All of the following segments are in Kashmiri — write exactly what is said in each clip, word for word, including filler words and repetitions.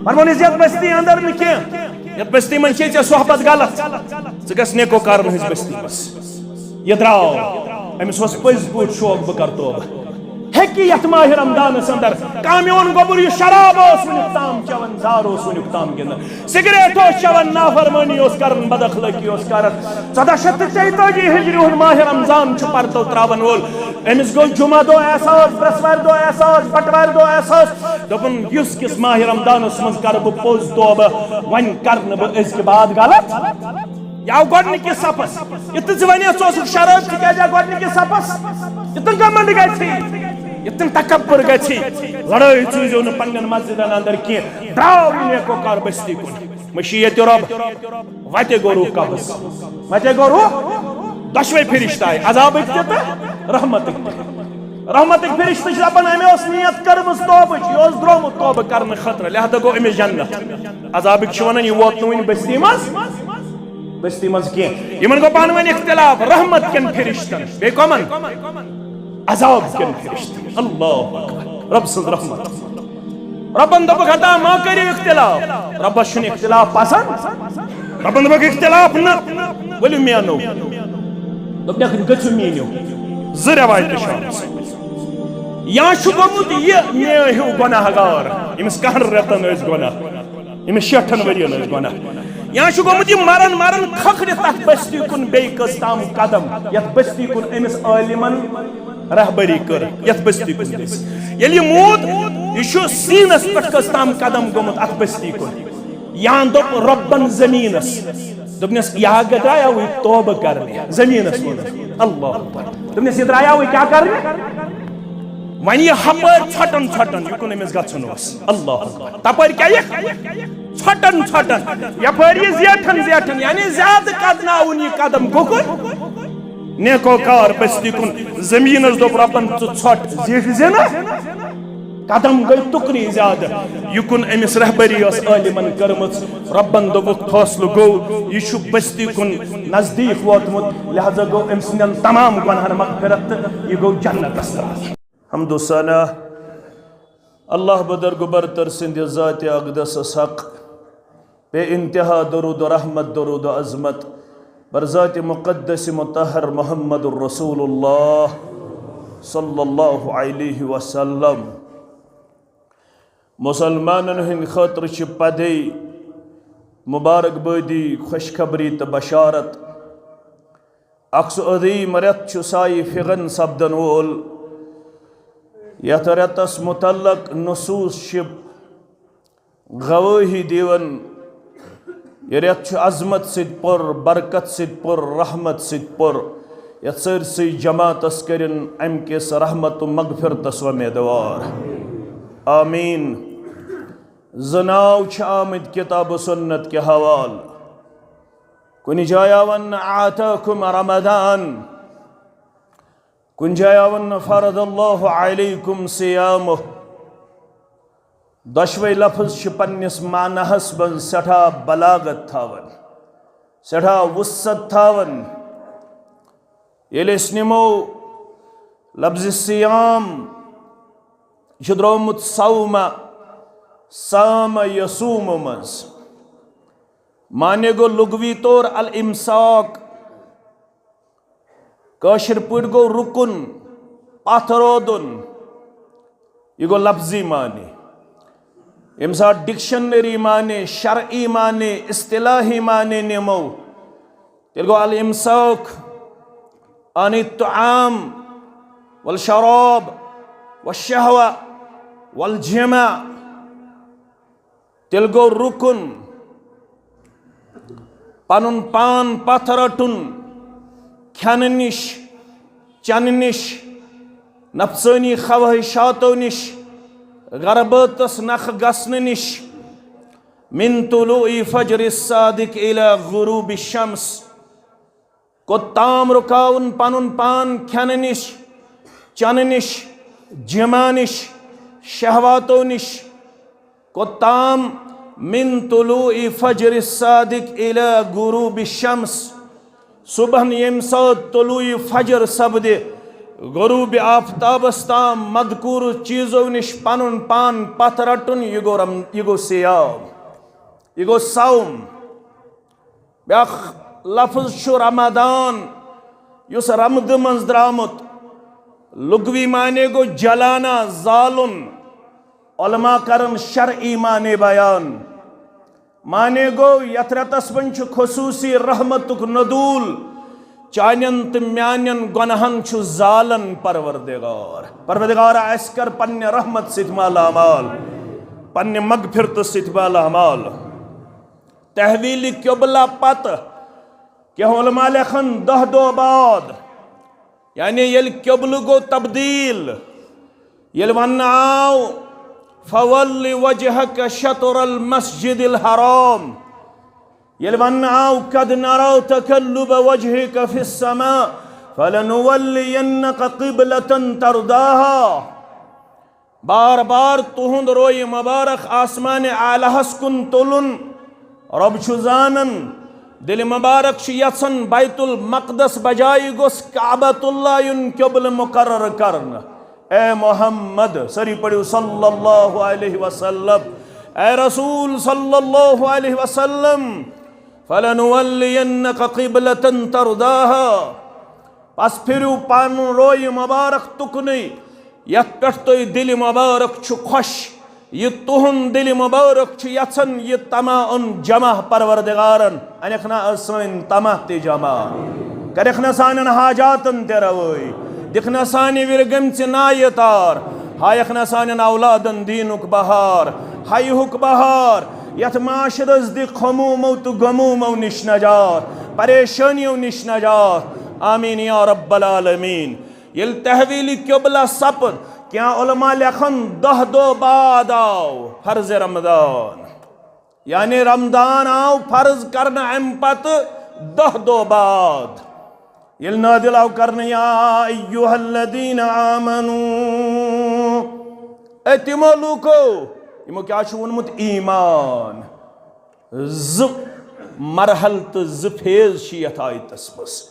فرمون، یتھ بستی اندر نہٕ کینٛہہ، یتھ بستی منٛز چھے ژےٚ صحبت غلط، ژٕ گژھ نیکوکارن ہٕنٛز بستی منٛز۔ یہِ درٛاو، أمِس اوس پٔزۍ پٲٹھۍ شوق، بہٕ کرٕ توبہٕ۔ ہیٚکہِ یتھ ماہِ رمضانس اندر کانٛہہ میون گوٚبُر، یُس شراب اوس وُنیُک تام چٮ۪وان، زار اوس وُنیُک تام گِنٛدان، سگریٹ اوس چٮ۪وان، نافرمٲنی اوس کران، بد اخلٲقی اوس کران، ژۄدہ شیٚتھ تہٕ ژۄیتٲجی ہجری ہُنٛد ماہِ رمضان چھُ پردو تراون وول۔ أمِس گوٚو جمعہ دۄہ احساس، برٛٮ۪سوارِ دۄہ احساس، بٹوارِ دۄہ احساس۔ دوٚپُن، یُس کِس ماہِ رمضانس منٛز کرٕ بہٕ پوٚز توبہٕ، وۄنۍ کرٕ نہٕ بہٕ أزکہِ بعد غلط۔ یہِ آو گۄڈٕنِکِس صفس۔ یہِ تہٕ ژٕ وَنہِ، ژٕ اوسُکھ شرٲبۍ، ژٕ کیٛازِ آو گۄڈٕنِکِس صفس؟ یہِ تہٕ گمنڈ گژھی، یہِ تہٕ تکبر گژھی۔ لڑٲے ژوٗزیو نہٕ پننٮ۪ن مسجدن اندر کینٛہہ۔ درٛاو یہِ نیکوکار بستی کُن۔ مشیت رب، وتہِ گوٚو روح قبض۔ وتہِ گوٚو روح، دۄشوے فرشتہٕ آیہِ، عذابٕکۍ تہِ تہٕ رحمتٕکۍ تہِ۔ رحمتٕکۍ فرشتہٕ چھِ دپان، أمۍ اوس نیت کٔرمٕژ توبٕچ، یہِ اوس درٛامُت توبہٕ کرنہٕ خٲطرٕ، لہذا گوٚو أمِس جنت۔ عذابٕکۍ چھِ ونان، یہِ ووت نہٕ وُنہِ بستی منٛز، بستی منٛز کینٛہہ۔ یِمن گوٚو پانہٕ ؤنۍ اختلاف، رحمت کٮ۪ن فرشتن، بیٚیہِ کۄمن؟ عذاب کٮ۪ن فرشتن۔ اللہ اکبر، رب سٕنٛز رحمت۔ ربن دوٚپُکھ، ہتا ما کٔرِو اختلاف۔ ربس چھُنہٕ اختلاف پسند۔ ربن دوٚپُکھ، اختلاف نہ، ؤلِو میانو۔ دوٚپنکھ، گٔژھِو میٲنِو۔ زٕ روایتہٕ چھِ آمژٕ۔ یا چھُ گوٚمُت یہِ مےٚ ہیوٗ گۄناہ گار، ییٚمِس کہن رٮ۪تن ٲسۍ گۄناہ، ییٚمِس شیٹھن ؤرین ٲسۍ گۄناہ۔ یا چھُ گوٚمُت یہِ مرن مرن کھکھرِ تتھ بستی کُن بیٚیہِ کٔژ تام قدم، یتھ بستی کُن أمِس عٲلمن رہبری کٔر، یتھ بستی کُن دِژ۔ ییٚلہِ یہِ موٗد، یہِ چھُ سیٖنس پٮ۪ٹھ کٔژ تام قدم گوٚمُت اتھ بستی کُن۔ یا دوٚپ رۄبن زٔمیٖنس، دوٚپنس، یا درٛایاوٕے توبہٕ کرنہِ۔ زٔمیٖنس ووٚن، اللہ اکبر۔ دوٚپنس، یہِ درٛایاوٕے کیٛاہ کرنہِ؟ وۄنۍ یہِ ہپٲرۍ ژھۄٹن ژھۄٹن، یہِ کُن أمِس گژھُن اوس۔ اللہ اکبر۔ تپٲرۍ کیٛاہ یہِ؟ ژھۄٹن ژھۄٹن۔ یپٲرۍ یہِ زیٹھن زیٹھن، یعنی زیادٕ قدناوُن یہِ قدم۔ گوٚکُن؟ نیکوکار بستی کُن۔ زٔمیٖنس دوٚپ رۄبن، ژٕ ژھۄٹ زیٹھ زِ نہٕ۔ قدم گٔے تُکنُے زیادٕ، یہِ کُن أمِس رہبری ٲس عٲلمن کٔرمٕژ۔ رۄبن دوٚپُکھ، فٲصلہٕ گوٚو، یہِ چھُ بستی کُن نزدیٖک ووتمُت، لہذا گوٚو أمۍ سٕنٛدٮ۪ن تمام گۄناہن مغفرت تہٕ یہِ گوٚو جنتس داخل۔ حمد و ثنا اللہ بدرگبر تر سٕنٛدِ ذاتِ اقدسس حق۔ بے انتہا درود و رحمت، درود و عظمت بر ذات مقدس مطہر محمد الرسول اللہ صلی اللہ علیہ وسلم۔ مسلمانن ہٕنٛدِ خٲطرٕ چھِ پدے مبارک بٲدی، خوشخبری تہٕ بشارت۔ اکھ سُہ عظیٖم رٮ۪تھ چھُ سایہِ فِغن سپدن وول، یتھ رٮ۪تس متعلق نصوص چھِ گوٲہی دِوان، یہِ رٮ۪تھ چھُ عظمت سۭتۍ پُر، برکت سۭتۍ پُر، رحمت سۭتۍ پُر۔ یتھ سٲرسٕے جماعتس کٔرِن امہِ کِس رحمت و مغفرتس وۄمیدوار۔ آمین۔ زٕ ناو چھِ آمٕتۍ کتاب و سنت کہِ حوالہٕ۔ کُنہِ جایہِ آون نہٕ آتاکم رمضان، کُنہِ جایہِ آون نہٕ فرض اللہ علیکم صیامہ۔ دۄشوے لفظ چھِ پننِس معناہس منٛز سٮ۪ٹھاہ بلاغت تھاوان، سٮ۪ٹھاہ وسعت تھاوان۔ ییٚلہِ أسۍ نِمو لفظِ صیام، یہِ چھُ درٛامُت صومہ، صام یصوم منٛز۔ معنی گوٚو لغوی طور الامساک، کٲشِر پٲٹھۍ گوٚو رُکُن، پتھ رودُن۔ یہِ گوٚو لفظی معنی۔ ییٚمہِ ساتہٕ ڈکشنری معنی، شرعی معنی، اصطلاحی معنی نِمو، تیٚلہِ گوٚو الامساک عن الطعام والشراب والشہوہ والجماع۔ تیٚلہِ گوٚو رُکُن، پنُن پان پتھ رٹُن، کھٮ۪نہٕ نِش، چنہٕ نِش، نفسٲنی خواہشاتو نِش، غربٲتس نکھٕ گژھنہٕ نِش۔ من طلوع فجر الصادق الی غروب الشمس۔ کوٚت تام رُکاوُن پنُن پان کھٮ۪نہٕ نِش، چنہٕ نِش، جماع نِش، شہواتو نِش؟ کوٚت تام؟ من طلوع فجر الصادق الی غروب الشمس۔ صبحن ییٚمہِ ساتہٕ طلوع فجر سپدِ، غروب آفتابس تام مذکور چیزو نش پنن پان پتھ رٹن، یہ گو رم-، یہ گو صیام، یہ گو صوم۔ بیاکھ لفظ چھُ رمضان، یُس رمض منٛز درامُت۔ لغوی معنی گوٚو جلانا، زالُن۔ علماء کرن شرعی معنی بیان۔ معنی گوٚو، یتھ رٮ۪تس منٛز چھُ خصوصی رحمتُک نزول، چانٮ۪ن تہٕ میانٮ۪ن گۄناہن چھُ زالن پروردگار۔ پروردگار، اسہِ کر پننہِ رحمت سۭتۍ مالا مال، پننہِ مغفرتہٕ سۭتۍ مالا مال۔ تحویل قبلہ پتہ کینٛہہ علماء لیکھن دہ دۄہ بعد، یعنی ییٚلہِ قبلہٕ گوٚو تبدیل، ییٚلہِ وننہٕ آو، "فول وجهك شطر المسجد الحرام"، ییٚلہِ وننہٕ آو، "قد نرى تقلب وجهك في السماء فلنولينك قبلة ترضاها"، بار بار تُہُنٛد روی مبارک آسمان اعلیٰ ہس کُن تُلُن۔ رۄب چھُ زانان، دِلہِ مبارک چھُ یژھان بیت المقدس بجایہِ گوٚژھ کعبۃ اللہ یُن قبلہٕ مقرر کرنہٕ۔ اے محمد، سٲری پٔرِو صلی اللہ علیہ وسلم، اے رسول صلی اللہ علیہ وسلم، "فلنولينك قبلة ترضاها"، پس پھِرِو پنُن روی مبارک تُکنُے، یتھ پٮ۪ٹھ تُہۍ دِلہِ مبارک چھُ خۄش، یہِ تُہُنٛد دِلہِ مبارک چھُ یژھان، یہِ تماہ اوٚن جمع پروردگارن۔ انکھ نا سٲنۍ تماہ تہِ جمع، کرکھ نا سانٮ۪ن حاجاتن تہِ روٲے، دِکھ نا سانہِ وِرِ گٔمژِ نایہِ تار، ہایکھ نا سانٮ۪ن اولادن دیٖنُک بہار، حیہُک بہار، یتھ معاشرس دِکھ خمومو تہٕ غمومو نِش نجات، پریشٲنیو نِش نجات۔ آمین یا رب العالمین۔ ییٚلہِ تحویل قبلہ سپد، کینٛہہ علماء لیکھن دہ دۄہ بعد آو فرض رمضان، یعنی رمضان آو فرض کرنہٕ امہِ پتہٕ دہ دۄہ بعد، ییٚلہِ نازل آو کرنہٕ، "یا ایھا الذین آمنوا"، اے تِمو لوٗکو یِمو کیٛاہ چھُ ووٚنمُت؟ ایمان۔ زٕ مرحلہٕ تہٕ زٕ phase چھِ یتھ آیتس منٛز۔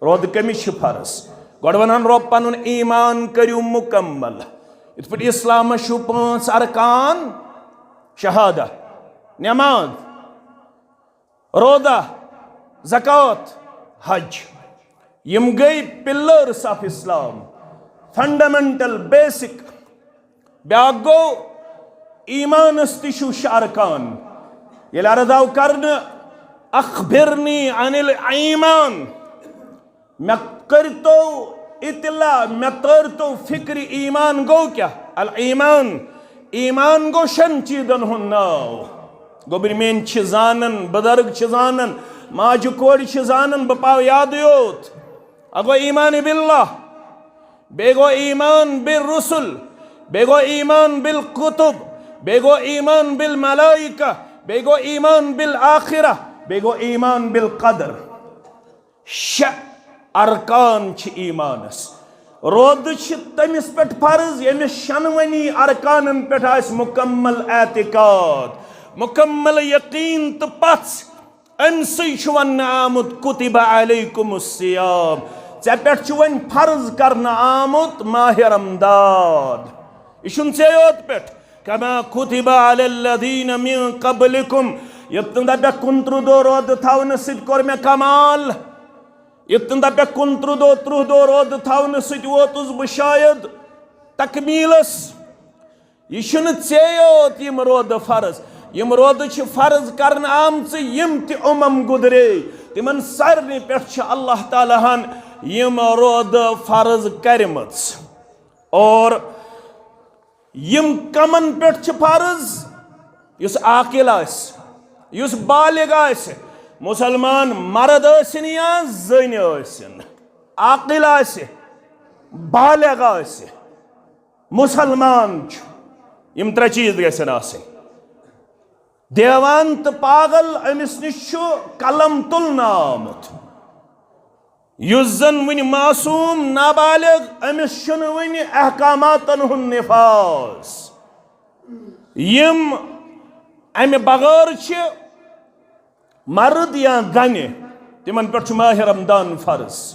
روزٕ کٔمِس چھِ فرض؟ گۄڈٕ ونان رۄب پنُن ایمان کٔرِو مکمل۔ یِتھ پٲٹھۍ اسلامس چھُ پانٛژھ ارکان، شہادہ، نماز، روزہ، زکوٰۃ، حج۔ یِم گٔے pillars of Islam، fundamental، basic۔ بیاکھ گوٚو ایمانس تہِ چھُ شےٚ ارکان۔ ییٚلہِ عرض آو کرنہٕ، "اخبرنی عن الایمان"، مےٚ کٔرۍتو اطلاع، مےٚ تٲرۍتو فکرِ ایمان گوٚو کیٛاہ؟ الایمان، ایمان گوٚو شٮ۪ن چیٖزن ہُنٛد ناو۔ گوٚبرۍ میٲنۍ چھِ زانان، بُزرگ چھِ زانان، ماجہِ کورِ چھِ زانان، بہٕ پاو یادٕے یوت۔ اکھ گوٚو ایمان باللہ، بیٚیہِ گوٚو ایمان بالرسل، بیٚیہِ گوٚو ایمان بالکتب، بیٚیہِ گوٚو ایمان بالملائکہ، بیٚیہِ گوٚو ایمان بالآخرہ، بیٚیہِ گوٚو ایمان بالقدر۔ شےٚ ارکان چھِ ایمانس۔ روزٕ چھِ تٔمِس پٮ۪ٹھ فرض، ییٚمِس شنوٕنی ارکانن پٮ۪ٹھ آسہِ مکمل اعتقاد، مکمل یقین تہٕ پژھ۔ أمۍ سٕے چھُ وننہٕ آمُت، "کتب علیکم الصیام"، ژےٚ پٮ۪ٹھ چھُ وۄنۍ فرض کرنہٕ آمُت ماہِ رمضان۔ یہِ چھُنہٕ ژےٚ یوت پٮ۪ٹھ، "کما کتب علی الذین من قبلکم"، ییٚتہِ نہٕ دپکھ کُنترٕہ دۄہ روزٕ تھاونہٕ سۭتۍ کوٚر مےٚ کمال، ییٚتہِ نہٕ دپکھ کُنترٕہ دۄہ، ترٕہ دۄہ روزٕ تھاونہٕ سۭتۍ ووتُس بہٕ شاید تکمیلس۔ یہِ چھُنہٕ ژےٚ یوت یِم روزٕ فرض، یِم روزٕ چھِ فرض کرنہٕ آمژٕ یِم تہِ امم گُزرے، تِمن سارنٕے پٮ۪ٹھ چھِ اللہ تعالیٰ ہن یِم روزٕ فرض کرِمٕژ۔ اور یِم کمن پٮ۪ٹھ چھِ فرض؟ یُس عاقل آسہِ، یُس بالغ آسہِ، مسلمان مرد ٲسِن یا زٔنۍ ٲسِن، عاقل آسہِ، بالغ آسہِ، مسلمان چھُ، یِم ترٛےٚ چیٖز گژھن آسٕنۍ۔ دیوان تہٕ پاگل، أمِس نِش چھُ قلم تُلنہٕ آمُت۔ یُس زن وُنہِ معصوم نابالغ، أمِس چھُنہٕ وُنہِ احکاماتن ہُنٛد نفاذ۔ یِم امہِ بغٲر چھِ، مرد یا زنہِ، تِمن پٮ۪ٹھ چھُ ماہِ رمضان فرض۔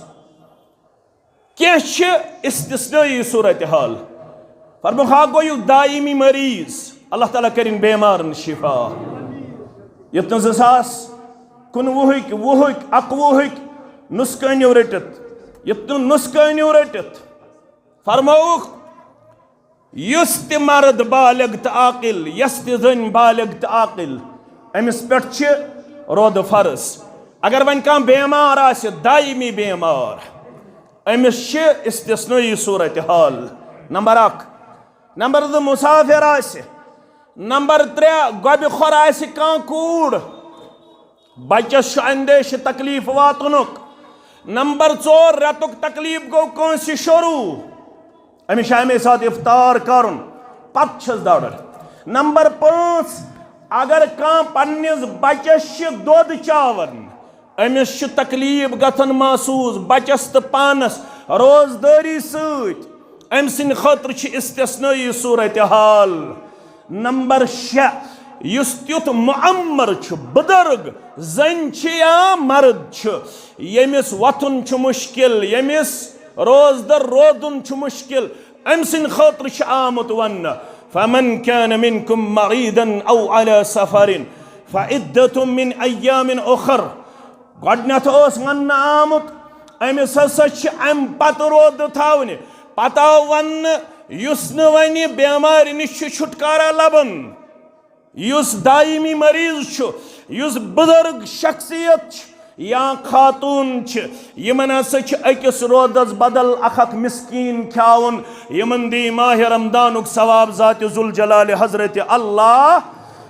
کینٛہہ چھِ استثنٲیی صورتحال۔ فرموکھ، اکھ گوٚو یہِ دائمی مریض، اللہ تعالیٰ کٔرِن بیمارن شفا۔ یُتھ نہٕ زٕ ساس کُنوُہٕکۍ، وُہٕکۍ، اَکوُہٕکۍ نُسخہٕ أنِو رٔٹِتھ، یُتھ نہٕ نُسخہٕ أنِو رٔٹِتھ۔ فرمووُکھ، یُس تہِ مرد بالغ تہٕ عاقل، یۄس تہِ زٔنۍ بالغ تہٕ عاقل، أمِس پٮ۪ٹھ چھِ رودٕ فرض۔ اگر وۄنۍ کانٛہہ بیمار آسہِ، دائمی بیمار، أمِس چھِ استثنٲیی صورتحال۔ نمبر اکھ۔ نمبر زٕ، مسافر آسہِ۔ نمبر ترٛےٚ، گۄبہِ خۄر آسہِ کانٛہہ کوٗر، بچس چھُ اندیشہِ تکلیف واتنُک۔ نمبر ژور، رٮ۪تُک تکلیف گوٚو کٲنٛسہِ شروع، أمِس چھُ اَمے ساتہٕ افطار کرُن، پتہٕ چھس دوران۔ نمبر پانٛژھ، اگر کانٛہہ پننِس بچس چھِ دۄد چاوان، أمِس چھُ تکلیف گژھان محسوس، بچس تہٕ پانس، روزدٲری سۭتۍ، أمۍ سٕنٛدِ خٲطرٕ چھِ استثنٲیی صورتحال۔ نمبر شےٚ، یُس تیُتھ معمر چھُ، بُزرگ زٔنۍ چھِ یا مرد چھُ، ییٚمِس وۄتھُن چھُ مشکل، ییٚمِس روزدر روزُن چھُ مشکل، أمۍ سٕنٛدِ خٲطرٕ چھُ آمُت وننہٕ، فمن كان منكم مريضا أو على سفر فعدة من أيام أخر۔ گۄڈٕنٮ۪تھ اوس وننہٕ آمُت، أمِس ہسا چھِ اَمہِ پتہٕ رودٕ تھاونہِ۔ پتہٕ آو وننہٕ، یُس نہٕ وۄنۍ بیمارِ نِش چھُ چھُٹکارا لبان، یُس دائمی مریض چھُ، یُس بُزرگ شخصیت چھِ یا خاتون چھِ، یِمن ہسا چھِ أکِس رودس بدل اکھ اکھ مسکین کھیاوُن۔ یِمن دی ماہِ رمضانُک ثواب ذات ذوالجلال حضرت اللہ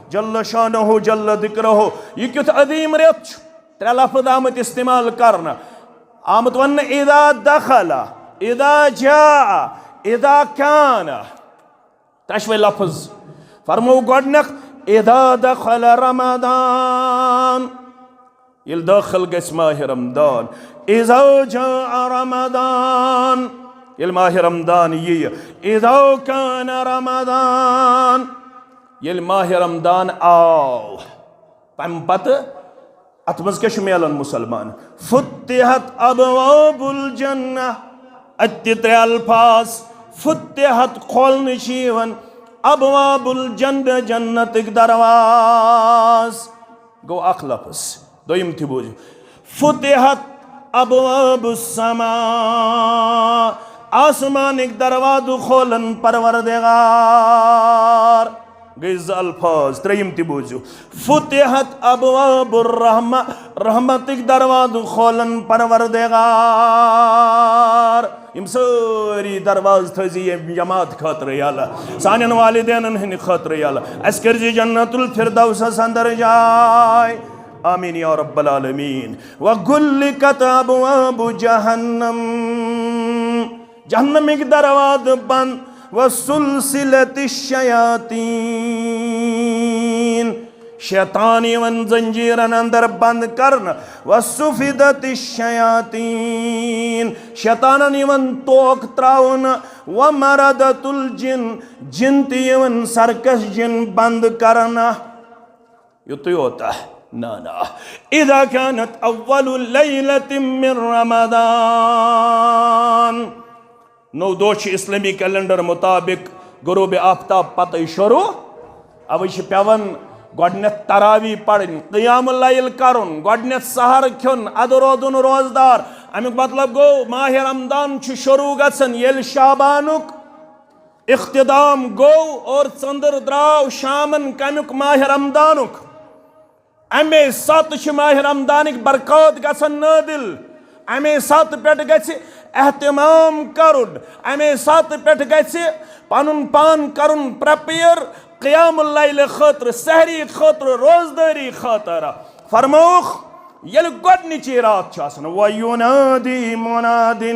جل شانہ جل ذکرہ۔ یہِ کیُتھ عظیم رٮ۪تھ چھُ! ترٛےٚ لفظ آمٕتۍ استعمال کرنہٕ۔ آمُت وننہٕ، اذا دخل، اذا جاء، اذا كان۔ ترٛٮ۪شوَے لفظ۔ فرمو گۄڈٕنیُک، اذا دخل رمضان، ییٚلہِ دٲخل گژھِ ماہِ رمضان۔ اذا جاء رمضان، ییٚلہِ ماہِ رمضان یِیہِ۔ اذا كان رمضان، ییٚلہِ ماہِ رمضان آو۔ تَمہِ پتہٕ اَتھ منٛز کیٛاہ چھُ میلان مُسلمان؟ فتحت ابواب الجنہ، اَتہِ تہِ ترٛےٚ الفاظ، فتحت، کھولنہٕ چھِ یِوان، ابواب الجنہ، جنتٕکۍ دروازٕ۔ گوٚو اکھ لفظ۔ دوٚیِم تہِ بوٗزِو، فتحت ابواب السماء، آسمانٕکۍ دروازٕ کھولن پروردگار۔ گٔے زٕ الفاظ، ترٛیٚیِم تہِ بوٗزِو، فتحت ابواب الرحمہ، رحمتٕکۍ دروازٕ کھولن پروردگار۔ یِم سٲری دروازٕ تھٲیزِ ییٚمہِ جماعت خٲطرٕ یَلہٕ، سانٮ۪ن والدینَن ہٕنٛدِ خٲطرٕ یَلہٕ۔ اَسہِ کٔرزِ جنت الفردوسَس اندر جاے۔ آمین یا رب العالمین۔ وغلقت ابواب جہنم، جہنمٕکۍ دروازٕ بند۔ وسلسلت الشیاطین، شیطان یِوان زنجیرن اندر بند کرنہٕ۔ وصفدت الشیاطین، شیطانن یِوان توک تراونہٕ۔ ومردت الجن، جن تہِ یِوان سرکش جن بند کرنہٕ۔ یُتُے یوت؟ نہ، نہ۔ اذا كانت اول ليلة من رمضان، نو دۄہ چھِ اسلٲمی کیلنڈر مطابق غروب آفتاب پتَے شروع۔ اوے چھِ پٮ۪وان گۄڈٕنٮ۪تھ تراویح پرٕنۍ، قیام اللیل کرُن، گۄڈٕنٮ۪تھ سحر کھیوٚن، ادٕ روزُن روزدار۔ امیُک مطلب گوٚو، ماہِ رمضان چھُ شروع گژھان ییٚلہِ شعبانُک اختتام گوٚو اور ژٔنٛدٕر درٛاو شامن کمیُک؟ ماہِ رمضانُک۔ امے ساتہٕ چھِ ماہِ رمضانٕکۍ برکات گژھان نٲدِل۔ امے ساتہٕ پٮ۪ٹھ گژھِ اہتمام کرُن، امے ساتہٕ پٮ۪ٹھ گژھِ پنُن پان کرُن پریپیئر قیام اللیل خٲطرٕ، سحری خٲطرٕ، روزدٲری خٲطرٕ۔ فرمووُکھ، ییٚلہِ گۄڈٕنِچی راتھ چھِ آسان، وَيُنَادِي مُنَادٍ،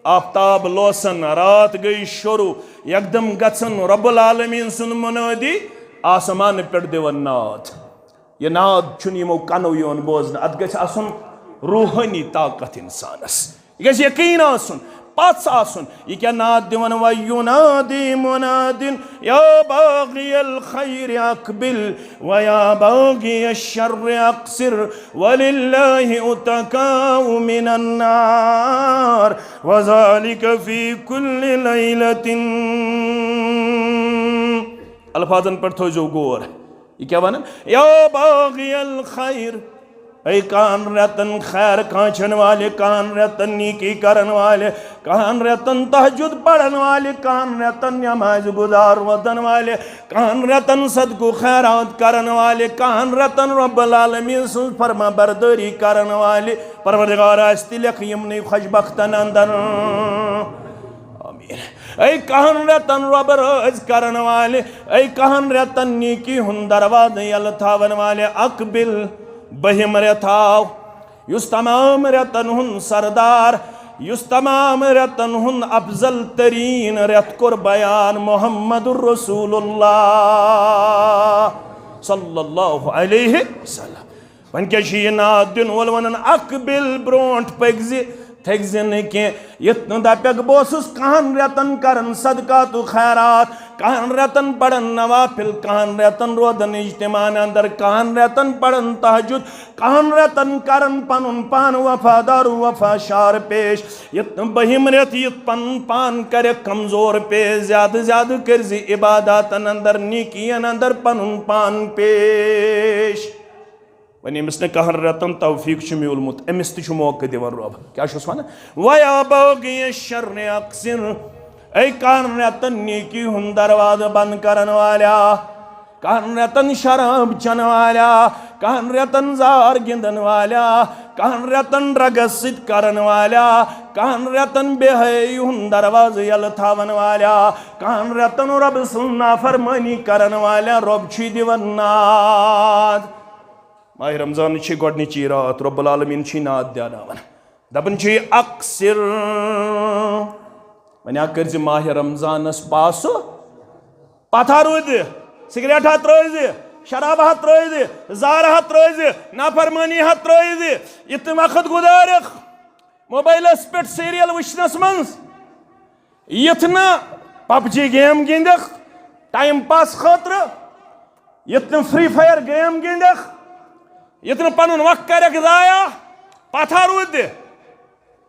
آفتاب لوسان، راتھ گٔے شروع، یکدم گژھان رب العالمین سُنٛد مُنٲدی آسمانہٕ پٮ۪ٹھ دِوان ناد۔ یہِ ناد چھُنہٕ یِمو کنو یِوان بوزنہٕ، اتھ گژھِ آسُن روحٲنی طاقت انسانس۔ یہِ گژھِ یقین آسُن، پَژھ آسُن۔ یہِ کیٛاہ ناد دِوان؟ وَیُنادی مُنادٍ یا باغی الخیر اقبل وَیا باغی الشر اقصر وَلِلَّهِ عُتَقَاءُ مِنَ النَّارِ وَذَلِكَ فِي كُلِّ لَيْلَةٍ۔ الفاظن پٮ۪ٹھ تھٲوزیو غور۔ یہِ کیٛاہ وَنان؟ یا باغی الخیر، اے کاہن رٮ۪تن خیر کانچھن والے، کاہن رٮ۪تن نیکی کرن والے، کاہن رٮ۪تن تہجد پرن والے، کاہن رٮ۪تن نماز گزار روزن والے، کاہن رٮ۪تن صدقہٕ خیرات کرن والے، کاہن رٮ۪تن رب العالمین سٕنٛز فرما بردٲری کرن والے۔ پروردگار، آسہِ تہِ لیکھ یِمنٕے خۄش بختن اندر۔ آمین۔ اے کاہن رٮ۪تن رۄبہٕ رٲضۍ کرن والہِ، اے کاہن رٮ۪تن نیکی ہُنٛد دروازٕ یلہٕ تھاون والہِ، اقبل، بٔہِم رٮ۪تھ آو، یُس تمام رٮ۪تن ہُنٛد سردار، یُس تمام رٮ۪تن ہُنٛد افضل ترین رٮ۪تھ کوٚر بیان محمد رسول اللہ صلی اللہ علیہ وسلم۔ وۄنۍ کیٛاہ چھُ یہِ ناد دِنہٕ وول ونان؟ اقبل، برونٛٹھ پٔکۍ زِ، تھٔکۍ زِ نہٕ کینٛہہ۔ یُتھ نہٕ دپکھ بہٕ اوسُس کہن رٮ۪تن کران صدقات و خیرات، کہن رٮ۪تن پران نوافل، کہن رٮ۪تن روزان اجتماعن اندر، کہن رٮ۪تن پران تہجد، کہن رٮ۪تن کران پنُن پان وفادار و وفا شار پیش۔ یُتھ نہٕ بٔہِم رٮ۪تھ یُتھ پنُن پان کرکھ کمزور پیش، زیادٕ زیادٕ کٔرۍ زِ عباداتن اندر، نیکین اندر پنُن پان پیش۔ وۄنۍ ییٚمِس نہٕ کہن رٮ۪تن توفیٖق چھُ میوٗلمُت، أمِس تہِ چھُ موقعہٕ دِوان رۄب۔ کیٛاہ چھُس وَنان؟ وَیا بٲغی شر اقصر، اے کہن رٮ۪تن نیکی ہُنٛد دروازٕ بنٛد کرن والیا، کہن رٮ۪تن شراب چٮ۪ن والیا، کہن رٮ۪تن زار گِنٛدن والیا، کہن رٮ۪تن ڈرگس سۭتۍ کرن والیا، کہن رٮ۪تن بے حیٲیی ہُنٛد دروازٕ یلہٕ تھاون والیا، کہن رٮ۪تن رۄب سٕنٛز نافرمٲنی کرن والیا، رۄب چھُے دِوان ناد۔ ماہِ رمضان چھِ گۄڈنِچی راتھ، رب العالمین چھِ ناد دیاناوان۔ دپان چھِ یہِ اکثر۔ وۄنۍ ہا کٔرۍ زِ ماہِ رمضانس پاسہٕ پتھر روٗدِ، سگریٹ ہا ترٲوۍ زِ، شراب ہا ترٲوۍ زِ، زار ہا ترٲوۍ زِ، نافرمٲنی ہا ترٲوۍ زِ، یہِ تہِ وقت گُزارکھ موبایلس پٮ۪ٹھ سیریل وٕچھنس منٛز۔ یِتھ نہٕ پب جی گیم گِنٛدکھ ٹایم پاس خٲطرٕ، یِتھ نہٕ فری فایر گیم گِنٛدکھ، یِتھ نہٕ پنُن وقت کرکھ ضایع، پتھا روٗدِ،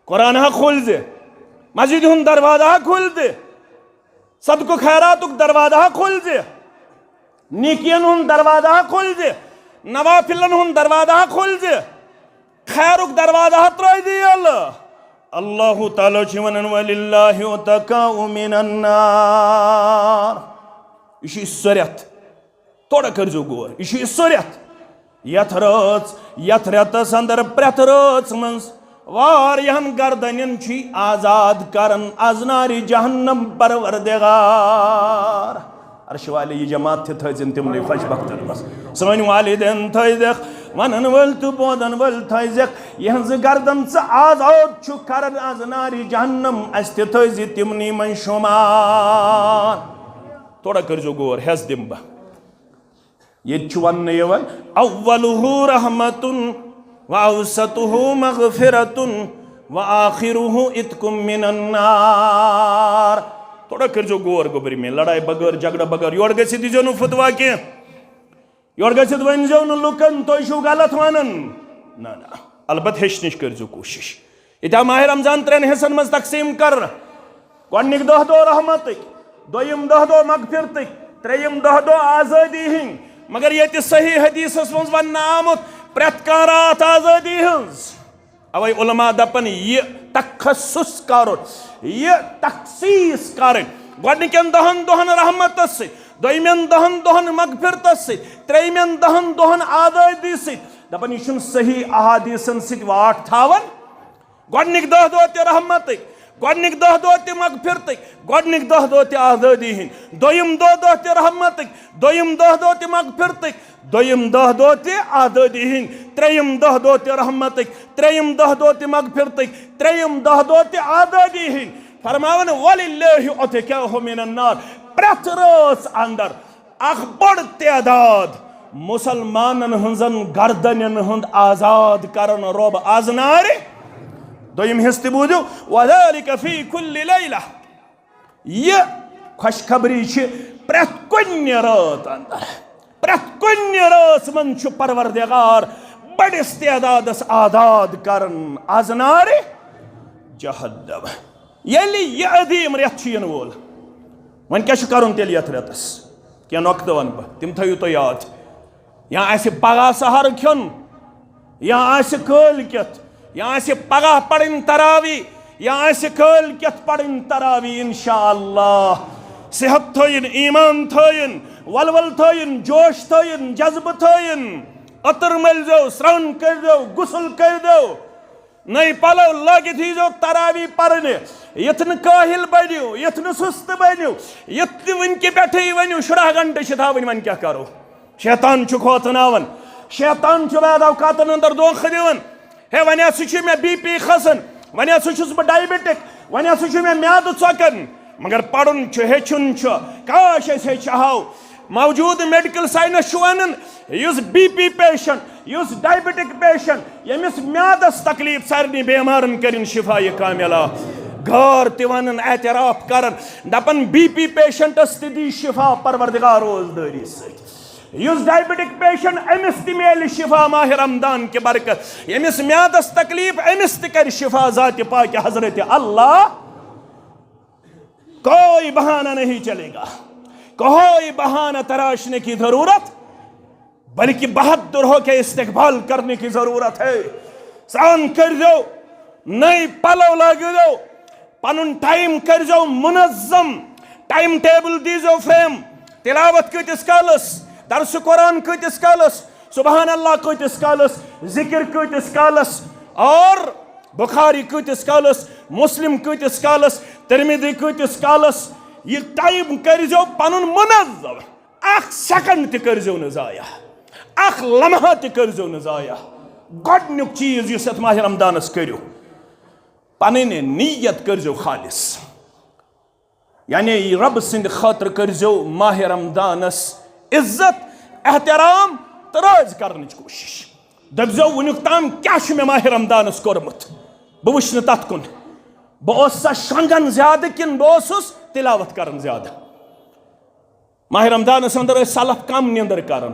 قرآن ہا کھولزِ، مسجد ہُنٛد دروازٕ ہا کھولزِ، صدقہٕ خیراتُک دروازٕ ہا کھولزِ، نیکین ہُنٛد دروازٕ ہا کھولزِ، نوافلن ہُنٛد دروازٕ ہا کھولزِ، خیرُک دروازٕ ہا ترٲوزِ یلہٕ۔ اللہ تعالیٰ چھُ ونان، "وللہ عتقاء من النار۔" یہِ چھُ سُہ رٮ۪تھ، تھوڑا کٔرزیو غور، یہِ چھُ سُہ رٮ۪تھ، یتھ رٲژ، یتھ رٮ۪تس اندر پرٛٮ۪تھ رٲژ منٛز واریاہن گردنن چھُ آزاد کران از نارِ جہنم پروردگار۔ عرش والے، یہِ جماعت تہِ تھٲوزِن تِمنٕے خۄش بختن منٛز۔ سٲنۍ والدین تھٲوزٮ۪کھ، ونن وٲلۍ تہٕ بوزن وٲلۍ تھٲوزٮ۪کھ، یِہنٛزٕ گردن ژٕ آزاد چھُکھ کران از نارِ جہنم، اسہِ تہِ تھٲوزِ تِمنٕے منٛز شُمار۔ تھوڑا کٔرزیو غور، ہٮ۪س دِمہٕ بہٕ۔ ییٚتہِ چھُ وننہٕ یِوان، "اولہ رحمت و اوسطہ مغفرت و آخرہ عتق من النار۔" تھوڑا کٔرزیو غور، گوٚبرِ مےٚ، لڑایہِ بغٲر، جھگڑٕ بغٲر، یورٕ گٔژھِتھ دیٖزیو نہٕ فتوا کینٛہہ، یورٕ گٔژھِتھ ؤنۍزیو نہٕ لُکن، "تُہۍ چھِو غلط ونان۔" نہ، نہ، البتہ ہیٚچھنٕچ کٔرزیو کوٗشش۔ ییٚتہِ آو ماہِ رمضان ترٛٮ۪ن حصن منٛز تقسیٖم کرنہٕ۔ گۄڈٕنِکۍ دَہ دۄہ رحمتٕکۍ، دوٚیِم دَہ دۄہ مغفرتٕکۍ، ترٛیٚیِم دَہ دۄہ آزٲدی ہٕنٛدۍ۔ مگر ییٚتہِ صحیح حدیثس منٛز وننہٕ آمُت، پرٛٮ۪تھ کانٛہہ راتھ آزٲدی ہٕنٛز۔ اوے علماء دپان، یہِ تخصص کرُن، یہِ تخصیص کرٕنۍ، گۄڈٕنِکٮ۪ن دَہن دۄہن رحمتس سۭتۍ، دوٚیمٮ۪ن دَہن دۄہن مغفرتس سۭتۍ، ترٛیٚیِمٮ۪ن دَہن دۄہن آزٲدی سۭتۍ۔ دپان، یہِ چھُنہٕ صحیح احادیثن سۭتۍ واٹھ تھاوان۔ گۄڈٕنِکۍ دَہ دۄہ تہِ رحمتٕکۍ، گۄڈٕنِکۍ دَہ دۄہ تہِ مغفرتٕکۍ، گۄڈٕنِکۍ دَہ دۄہ تہِ آزٲدی ہٕنٛدۍ، دوٚیِم دَہ دۄہ تہِ رحمتٕکۍ، دوٚیِم دَہ دۄہ تہِ مغفرتٕکۍ، دوٚیِم دَہ دۄہ تہِ آزٲدی ہٕنٛدۍ، ترٛیٚیِم دَہ دۄہ تہِ رحمتٕکۍ، ترٛیٚیِم دَہ دۄہ تہِ مغفرتٕکۍ، ترٛیٚیِم دَہ دۄہ تہِ آزٲدی ہٕنٛدۍ۔ فرماوان، "وللہ عتقاء من النار"، پرٛٮ۪تھ رٲژ اندر اکھ بٔڑ تعداد مسلمانن ہٕنٛزن گردنن ہُنٛد آزاد کرن رۄب از نارِ۔ دوٚیِم حصہٕ تہِ بوٗزِو، وذلک فی کل لیلہ۔ یہِ خۄشخبری چھِ پرٛٮ۪تھ کُنہِ رٲژ اندر، پرٛٮ۪تھ کُنہِ رٲژ منٛز چھُ پروردگار بٔڑِس تعدادس آزاد کران از نارِ جہنم۔ ییٚلہِ یہِ عظیٖم رٮ۪تھ چھُ یِنہٕ وول، وۄنۍ کیٛاہ چھُ کرُن تیٚلہِ یتھ رٮ۪تس؟ کینٛہہ نۄقطہٕ ونہٕ بہٕ، تِم تھٲیِو تُہۍ یاد۔ یا آسہِ پگاہ سحر کھیوٚن، یا آسہِ کٲلۍ کٮ۪تھ، یا آسہِ پگاہ پرٕنۍ تراوی، یا آسہِ کٲلۍ کٮ۪تھ پرٕنۍ تراوی، انشاءاللہ۔ صحت تھٲیِن، ایمان تھٲیِن، ولول تھٲیِن، جوش تھٲیِن، جذبہٕ تھٲیِن۔ عطر مٔلۍزیو، سرٛان کٔرۍزیو، غسل کٔرۍزیو، نٔے پلو لٲگِتھ ییٖزیو تراوی پرنہِ۔ یِتھ نہٕ کٲہِل بٔنِو، یِتھ نہٕ سُستہٕ بٔنِو، یِتھ نہٕ وٕنکہِ پٮ۪ٹھٕے ؤنِو، شُراہ گھنٹہٕ چھِ تھاوٕنۍ، وۄنۍ کیٛاہ کرو؟ شیطان چھُ کھوژناوان، شیطان چھُ بعض اوقاتن اندر دھوکہٕ دِوان۔ ہے، وۄنۍ ہسا چھُ مےٚ بی پی کھسان، وۄنۍ ہسا چھُس بہٕ ڈائبٹک، وۄنۍ ہسا چھُ مےٚ میادٕ ژۄکان۔ مگر پرُن چھُ، ہیٚچھُن چھُ، کاش أسۍ ہیٚچھِ ہاو۔ موجود میڈیکل سائنس چھُ ونان، یُس بی پی پیشنٹ، یُس ڈائبٹک پیشنٹ، ییٚمِس میادس تکلیف، سارنٕے بیمارن کٔرِن شفا یہ کاملہ۔ غار تہِ ونان، اعتراف کران، دپان بی پی پیشنٹس تہِ دی شفا پروردگار روزدٲری سۭتۍ۔ یُس ڈائبٹک پیشنٹ، أمِس تہِ میلہِ شفا ماہ رمضان کہِ برکت۔ ییٚمِس میادس تکلیف، أمِس تہِ کرِ شفا ذات پاک حضرت اللہ۔ کوئی بہانہ نہیں چلے گا، کوئی بہانہ تراشنے کی ضرورت، بلکہ بہادر ہو کے استقبال کرنے کی ضرورت ہے۔ سرٛان کٔرۍزیو، نٔے پلو لٲگۍزیو، پنُن ٹائم کٔرۍزیو منظم، ٹائم ٹیبل دیٖزیو فریم، تلاوت کۭتِس کالس، درس قرآن کۭتِس کالس، سبحان اللہ کۭتِس کالس، ذکر کۭتِس کالس، اور بخاری کۭتِس کالس، مسلم کۭتِس کالس، ترمذی کۭتِس کالس۔ یہِ ٹائم کٔرۍزیو پنُن منظم۔ اکھ سیکنڈ تہِ کٔرۍزیو نہٕ ضایع، اکھ لمحہ تہِ کٔرۍزیو نہٕ ضایع۔ گۄڈٕنیُک چیٖز یُس یتھ ماہ رمضانس کٔرِو، پنٕنۍ نیت کٔرۍزیو خالص۔ یعنی رب سٕنٛدِ خٲطرٕ کٔرۍزیو ماہ رمضانس عزت، احترام تہٕ رٲضۍ کرنٕچ کوٗشش۔ دٔپۍزیو، وٕنیُک تام کیٛاہ چھُ مےٚ ماہ رمضانس کوٚرمُت؟ بہٕ وٕچھٕ نہٕ تتھ کُن۔ بہٕ اوسا شۄنٛگان زیادٕ کِنہٕ بہٕ اوسُس تلاوت کران زیادٕ؟ ماہ رمضانس اندر ٲسۍ سلف کم نیندر کران،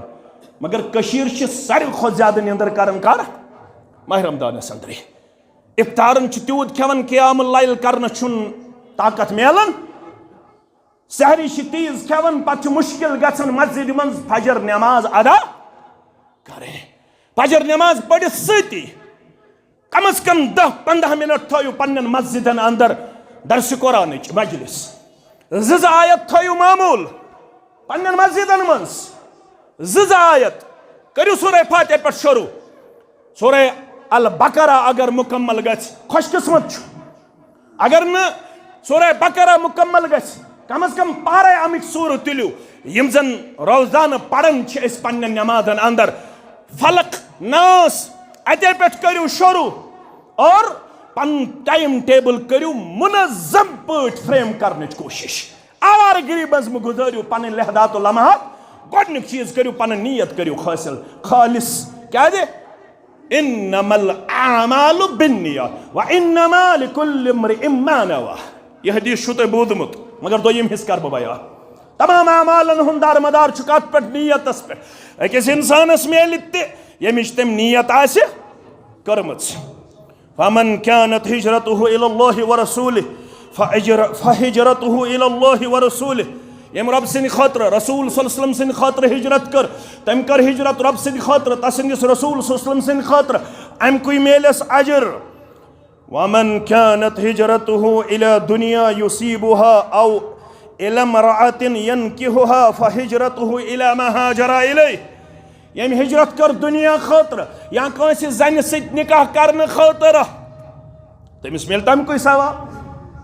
مگر کٔشیٖر چھِ ساروی کھۄتہٕ زیادٕ نیندر کران کر؟ ماہ رمضانس اندرٕے۔ افطارن چھُ تیوٗت کھٮ۪وان، قیام اللیل کرنس چھُنہٕ طاقت میلان۔ سحری چھِ تیز کھٮ۪وان، پتہٕ چھُ مشکل گژھان مسجدِ منٛز فجر نماز ادا کرٕنۍ۔ فجر نماز پٔرِتھ سۭتی کم از کم دَہ پنٛداہ منٹ تھٲیِو پننٮ۪ن مسجدن اندر درس قرآنٕچ مجلس۔ زٕ زٕ آیت تھٲیِو معمول پننٮ۪ن مسجدن منٛز۔ زٕ زٕ آیت۔ کٔرِو سورہ فاتحہ پٮ۪ٹھ شروع۔ سورہ البقرہ اگر مکمل گژھِ، خوش قسمت چھُ۔ اگر نہٕ سورہ بقرہ مکمل گژھِ، کم از کم پارے اَمِکۍ سورہ تُلِو، یِم زن روزانہٕ پران چھِ أسۍ پننٮ۪ن نمازن اندر۔ فلق، ناس، اتے پٮ۪ٹھ کٔرِو شروع اور پنُن ٹائم ٹیبل کٔرِو منظم پٲٹھۍ فریم کرنٕچ کوٗشش۔ آوارٕ گری منٛز مہٕ گُزٲرِو پنٕنۍ لحظات و لمحات۔ گۄڈٕنیُک چیٖز کٔرِو، پنٕنۍ نیت کٔرِو حٲصِل خالص۔ کیازِ؟ انما الاعمال بالنیات و انما لکل امرئ ما نوی۔ یہِ حدیث چھُو تۄہہِ بوٗزمُت، مگر دوٚیِم حصہٕ کَرٕ بہٕ بیان۔ تمام اعمالن ہُنٛد دارمدار چھُ کَتھ پٮ۪ٹھ؟ نیتس پٮ۪ٹھ۔ أکِس اِنسانس میلہِ تہِ، ییٚمِچ تٔمۍ نیت آسہِ کٔرمٕژ۔ فمن كانت هجرته إلى الله ورسوله فأجر-، فهجرته إلى الله ورسوله۔ ییٚمۍ رۄب سٕنٛدِ خٲطرٕ، رسول صلی اللہ علیہ وسلم سٕنٛدِ خٲطرٕ ہجرت کٔر، تٔمۍ کٔر ہجرت رۄب سٕنٛدِ خٲطرٕ، تسٕنٛدِس رسول صلی اللہ علیہ وسلم سٕنٛدِ خٲطرٕ، اَمہِ کُے میلٮ۪س اجر۔ ومن كانت هجرته إلى دنيا يصيبها أو إلى امرأة ينكحها فهجرته إلى ما هاجر إليه۔ ییٚمۍ ہجرت کٔر دُنیا خٲطرٕ یا کٲنٛسہِ زنہِ سۭتۍ نکاح کرنہٕ خٲطرٕ، تٔمِس میلہِ تَمہِ کُے ثواب،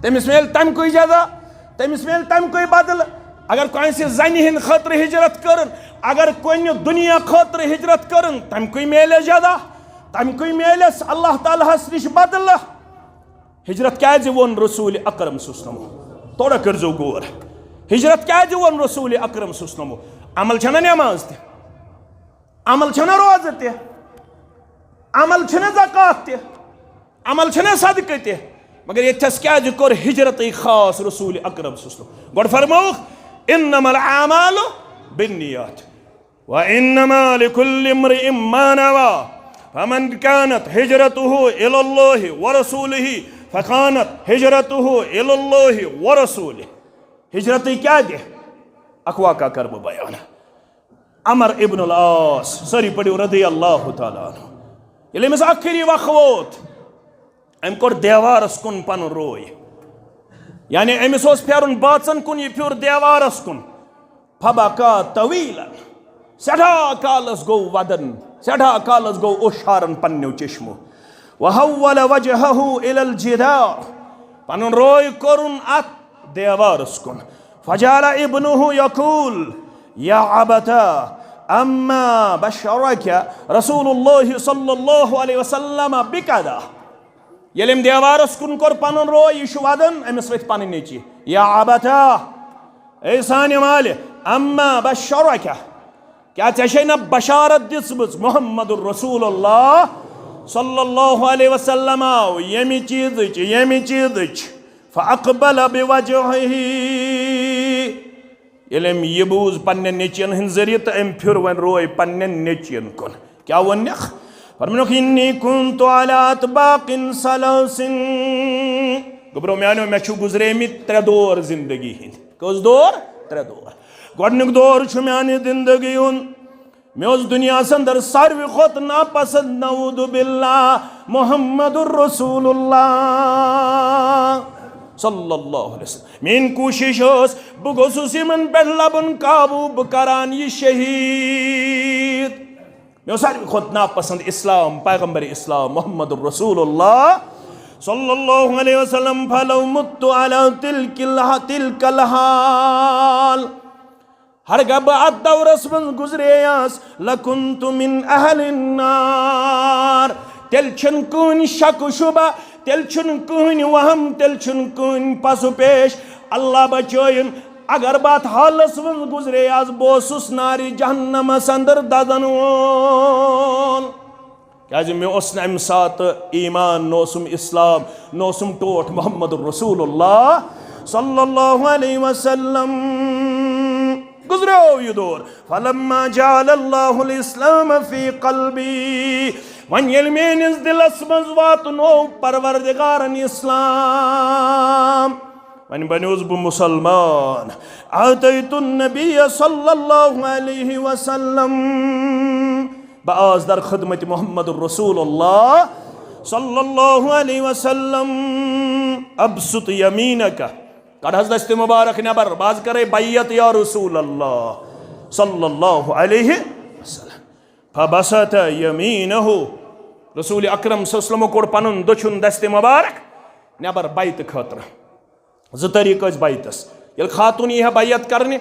تٔمِس میلہِ تَمہِ کُے جزا، تٔمِس میلہِ تَمہِ کُے بدلہٕ۔ اگر کٲنٛسہِ زنہِ ہٕنٛدِ خٲطرٕ ہجرت کٔرٕن، اگر کُنہِ دُنیا خٲطرٕ ہجرت کٔرٕن، تَمہِ کُے میلٮ۪س جزا، تَمہِ کُے میلٮ۪س اللہ تعالیٰ ہَس نِش بدلہٕ۔ ہجرت کیازِ ووٚن رسول اکرم صلی اللہ علیہ وسلمو؟ تھوڑا کٔرزیو غور۔ ہجرت کیازِ ووٚن رسول اکرم صلی اللہ علیہ وسلمو؟ عمل چھنا نماز تہِ، عمل چھنا روزٕ تہِ، عمل چھنا زکوٰۃ تہِ، عمل چھنہ صدقہٕ تہِ، مگر ییٚتہِ تھس کیازِ کوٚر ہجرتٕے خاص رسول اکرم صلی اللہ علیہ وسلم؟ گۄڈٕ فرمووُکھ، "انما الاعمال بالنیات، وانما لکل امرئ ما نوی، فمن کانت ہجرتہ الی اللہ ورسولہ، فکانت ہجرتہ الی اللہ ورسولہ۔" ہجرتٕے کیٛاہ دِ؟ اکھ واقعہ کرٕ بہٕ بیان۔ عمر ابن العاص، سٲری پٔرِو رضی اللہ تعالیٰ عنہ، ییٚلہِ أمِس ٲخری وق ووت، أمۍ کوٚر دیوارس کُن پنُن روے، یعنی أمِس اوس پھیرُن بٲژن کُن، یہِ پھیوٗر دیوارس کُن۔ فبکا طویلا، سٮ۪ٹھاہ کالس گوٚو ودن، سٮ۪ٹھاہ کالس گوٚو اوٚش ہاران پننیو چشمو۔ وحول وجهه الى الجدار، پنُن روے کوٚرُن اتھ دیوارس کُن۔ فجعل ابنه يقول، یا ابتا، اما بشرك رسول الله صلى الله عليه وسلم بكذا۔ ییٚلہِ أمۍ دیوارس کُن کوٚر پنُن روے، یہِ چھُ ودان، أمِس ؤتھۍ پنٕنۍ نیٚچی۔ یا ابتا، اے سانہِ مالہِ، اما بشرك، کیٛاہ ژےٚ چھے نہ بشارت دِژمٕژ محمد رسول اللہ صلی اللہ علیہ وسلم آو ییٚمہِ چیٖزٕچ، ییٚمہِ چیٖزٕچ؟ فاقبل بوجهه، ییٚلہِ أمۍ یہِ بوٗز پننٮ۪ن نیٚچوٮ۪ن ہٕنٛدۍ ذٔریعہٕ، تہٕ أمۍ پھِر وۄنۍ روے پننٮ۪ن نیٚچوٮ۪ن کُن۔ کیٛاہ ووٚننکھ؟ فرمونکھ، انی کنت على اطباق ثلاث۔ گوٚبرو میانیو، مےٚ چھُ گُزریمٕتۍ ترٛےٚ دور زندگی ہٕنٛدۍ۔ کٔژ دور؟ ترٛےٚ دور۔ گۄڈٕنیُک دور چھُ میانہِ زندگی ہُنٛد، مےٚ اوس دُنیاہس اندر ساروی کھۄتہٕ ناپسند، نعوذ باللہ، محمد رسول اللہ صلی اللہ علیہ وسلم۔ میٲنۍ کوٗشش ٲس، بہٕ گوٚژھُس یِمن پٮ۪ٹھ لبُن قابو، بہٕ کران یہِ شہیٖد۔ مےٚ اوس ساروی کھۄتہٕ ناپسند اسلام، پیغمبر اسلام محمد رسول اللہ صلی اللہ علیہ وسلم۔ فلو مت على تلك الح-، تلك الحال، ہرگاہ بہٕ اتھ دورس منٛز گُزرییس، لکنت من اہل النار، تیٚلہِ چھُنہٕ کٕہٕنۍ شک و شبہ، تیٚلہِ چھُنہٕ کٕہٕنۍ وہم، تیٚلہِ چھُنہٕ کٕہٕنۍ پس و پیش۔ اللہ بچٲیِن، اگر بہٕ اتھ حالس منٛز گُزرییس، بہٕ اوسُس نارِ جہنمس اندر دزن وول۔ کیازِ مےٚ اوس نہٕ امہِ ساتہٕ ایمان، نہ اوسُم اسلام، نہ اوسُم ٹوٹھ محمد رسول اللہ صلی اللہ علیہ وسلم۔ گُزریو یہِ دور۔ فلما جعل اللہ الاسلام فی قلبی، وۄنۍ ییٚلہِ میٲنِس دِلس منٛز واتنوو پروردگارن اسلام، وۄنۍ بنیوس بہٕ مسلمان۔ اعطیت النبی صلی اللہ علیہ وسلم، بہٕ آس در خدمت محمد رسول اللہ صلی اللہ علیہ وسلم۔ ابسط یمینک، کڑ حظ دست مبارک نٮ۪بر، بہٕ حظ کرے بیعت یا رسول اللہ صلی اللہ علیہ وسلم۔ فبسط یمینہ، رسول اکرم صلی اللہ علیہ وسلم کوٚڑ پنُن دٔچھُن دست مبارک نٮ۪بر بیعتہٕ خٲطرٕ۔ زٕ طریٖقہٕ ٲسۍ بیعتس۔ ییٚلہِ خاتوٗن یی ہا بیعت کرنہِ،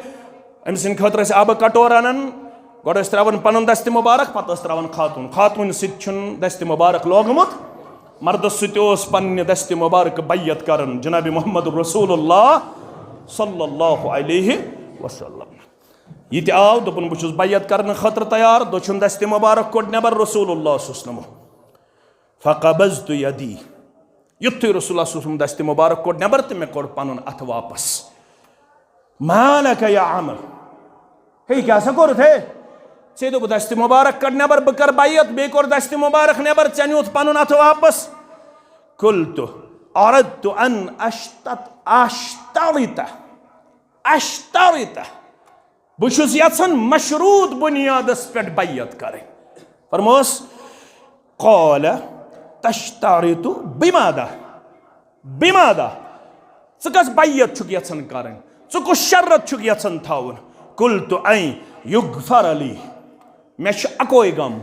أمۍ سٕنٛدِ خٲطرٕ ٲسۍ آبہٕ کٹور انان، گۄڈٕ ٲسۍ ترٛاوان پنُن دستِ مبارک، پتہٕ ٲسۍ ترٛاوان خاتوٗن۔ خاتوٗنہِ سۭتۍ چھُنہٕ دستِ مبارک لوگمُت، مردس سۭتۍ اوس پننہِ دستِ مبارک بیعت کران جناب محمد رسول اللہ صلی اللہ علیہ وسلم۔ یہِ تہِ آو، دوٚپُن، "بہٕ چھُس بیعت کرنہٕ خٲطرٕ تیار"، دٔچھُن دستِ مبارک کوٚڑ نٮ۪بر رسول اللہ صلی اللہ علیہ وسلم۔ فقبضت یدی، یُتھُے رسول اللہ صلی اللہ علیہ وسلم دستِ مبارک کوٚڑ نٮ۪بر تہٕ مےٚ کوٚڑ پنُن اتھٕ واپس۔ ما لک یا عمر، ہے، کیٛاہ سا کوٚرُتھ ہے؟ ژےٚ دوٚپ دستِ مبارک کڑ نٮ۪بر، بہٕ کرٕ بیعت، بیٚیہِ کوٚر دستِ مبارک نٮ۪بر، ژےٚ نیوٗتھ پنُن اتھٕ واپس۔ قلت اردت ان اشتت-، اشترط، اشترط۔ بہٕ چھُس یژھان مشروط بنیادس پٮ۪ٹھ بیعت کرٕنۍ۔ فرموس، قال تشترط بماذا؟ بماذا؟ ژٕ کس بیعت چھُکھ یژھان کرٕنۍ؟ ژٕ کُس شرط چھُکھ یژھان تھاوُن؟ قلت ان یغفر لی، مےٚ چھُ اکوے غم،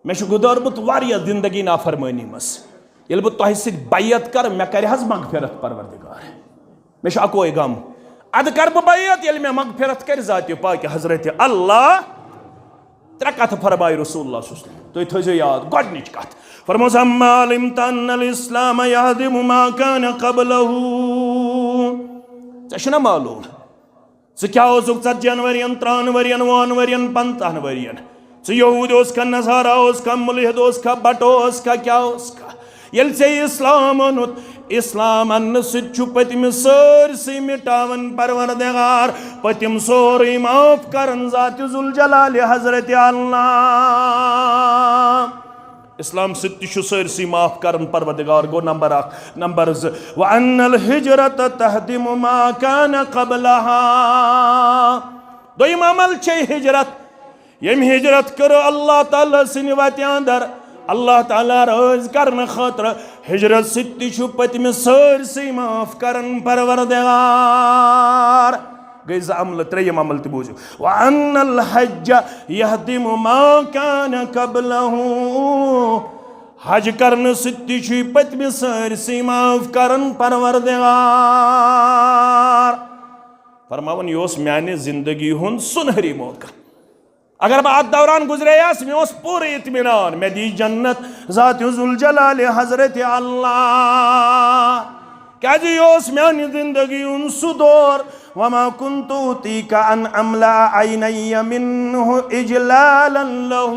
مےٚ چھُ گُزٲرمُت واریاہ زندگی نافرمٲنی منٛز۔ ییٚلہِ بہٕ تۄہہِ سۭتۍ بیعت کرٕ، مےٚ کرِ حظ مغفرت پروردگار؟ مےٚ چھُ اکوے غم، ادٕ کرٕ بہٕ بیعت، ییٚلہِ مےٚ مغفرت کرِ ذاتِ پاکِ حضرت اللہ۔ ترٛےٚ کتھٕ فرمایہِ رسول اللہ صلی اللہ علیہ وسلم، تُہۍ تھٲیزیو یاد۔ گۄڈنِچ کتھ فرمٲوس، اما علمت ان الاسلام یہدم ما کان قبلہ۔ ژےٚ چھُنا معلوم؟ ژٕ کیٛاہ اوسُکھ ژتجی ہن ؤرین، ترٕٛہن ؤرین، وُہن ؤرین، پنٛژاہن ؤرین؟ ژٕ یہوٗدۍ اوسکھا، نصارا اوسکھا، مُلحد اوسکھا، بٹو اوسکھا، کیٛاہ اوسکھا؟ ییٚلہِ ژےٚ اسلام اوٚنُتھ، اسلام اننہٕ سۭتۍ چھُ پٔتمہِ سٲرسٕے مٹاوان پروردگار، پٔتِم سورُے معاف کران ذات ذوالجلال حضرت اللہ۔ اسلام سۭتۍ تہِ چھُ سٲرسٕے معاف کران پروردگار، گوٚو نمبر اکھ۔ نمبر زٕ، وَأَنَّ الْهِجْرَةَ تَهْدِمُ مَا كَانَ قَبْلَهَا۔ دوٚیِم عمل چھے ہجرت۔ ییٚمۍ ہجرت کٔر اللہ تعالیٰ سٕنٛدِ وتہِ اندر، اللہ تعالیٰ رٲضۍ کرنہٕ خٲطرٕ۔ ہجرت سۭتۍ تہِ چھُ پٔتمہِ سٲرسٕے معاف کران پروردگار۔ گٔے زٕ عملہٕ، ترٛیٚیِم عمل تہِ بوٗزِو۔ وَأَنَّ الْحَجَّ يَهْدِمُ مَا كَانَ قَبْلَهُ۔ حج کرنہٕ سۭتۍ تہِ چھُ پٔتمہِ سٲرسٕے معاف کران پروردگار۔ فرماوان، یہِ اوس میانہِ زندگی ہُنٛد سُنہری موقع۔ اگر بہٕ اتھ دوران گزرییس، مےٚ اوس پوٗرٕ اطمینان، مےٚ دی جنت ذات ذوالجلال حضرت اللہ۔ کیازِ یہِ اوس میانہِ زندگی ہُنٛد سُہ دور، وما كنت أوتيك أن أملأ عيني منه إجلالا له۔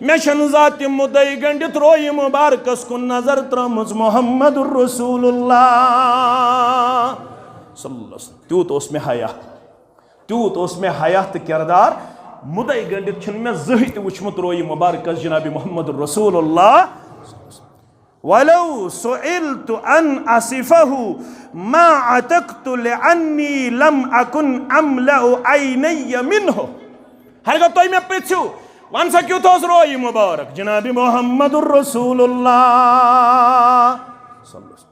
مےٚ چھَنہٕ ذاتِ مُدعے گٔنڈِتھ رویہِ مُبارکس کُن نظر ترٲومٕژ محمد رسول اللہ صلی اللہ علیہ وسلم۔ تیوٗت اوس مےٚ حیا۔ تیوٗت اوس مےٚ حیا تہٕ کردار، مُدعے گٔنڈِتھ چھُنہٕ مےٚ زٕہٕے تہِ وٕچھمُت رویہِ مُبارکس جناب محمد رسول اللہ۔ ولو سئلت أن أصفه ما عتقت لأني لم أكن أملأ عيني منه۔ ہرگاہ تُہۍ مےٚ پرٛژھِو، وَن سا کیُتھ اوس رویہِ مُبارک جناب محمد رسول اللہ؟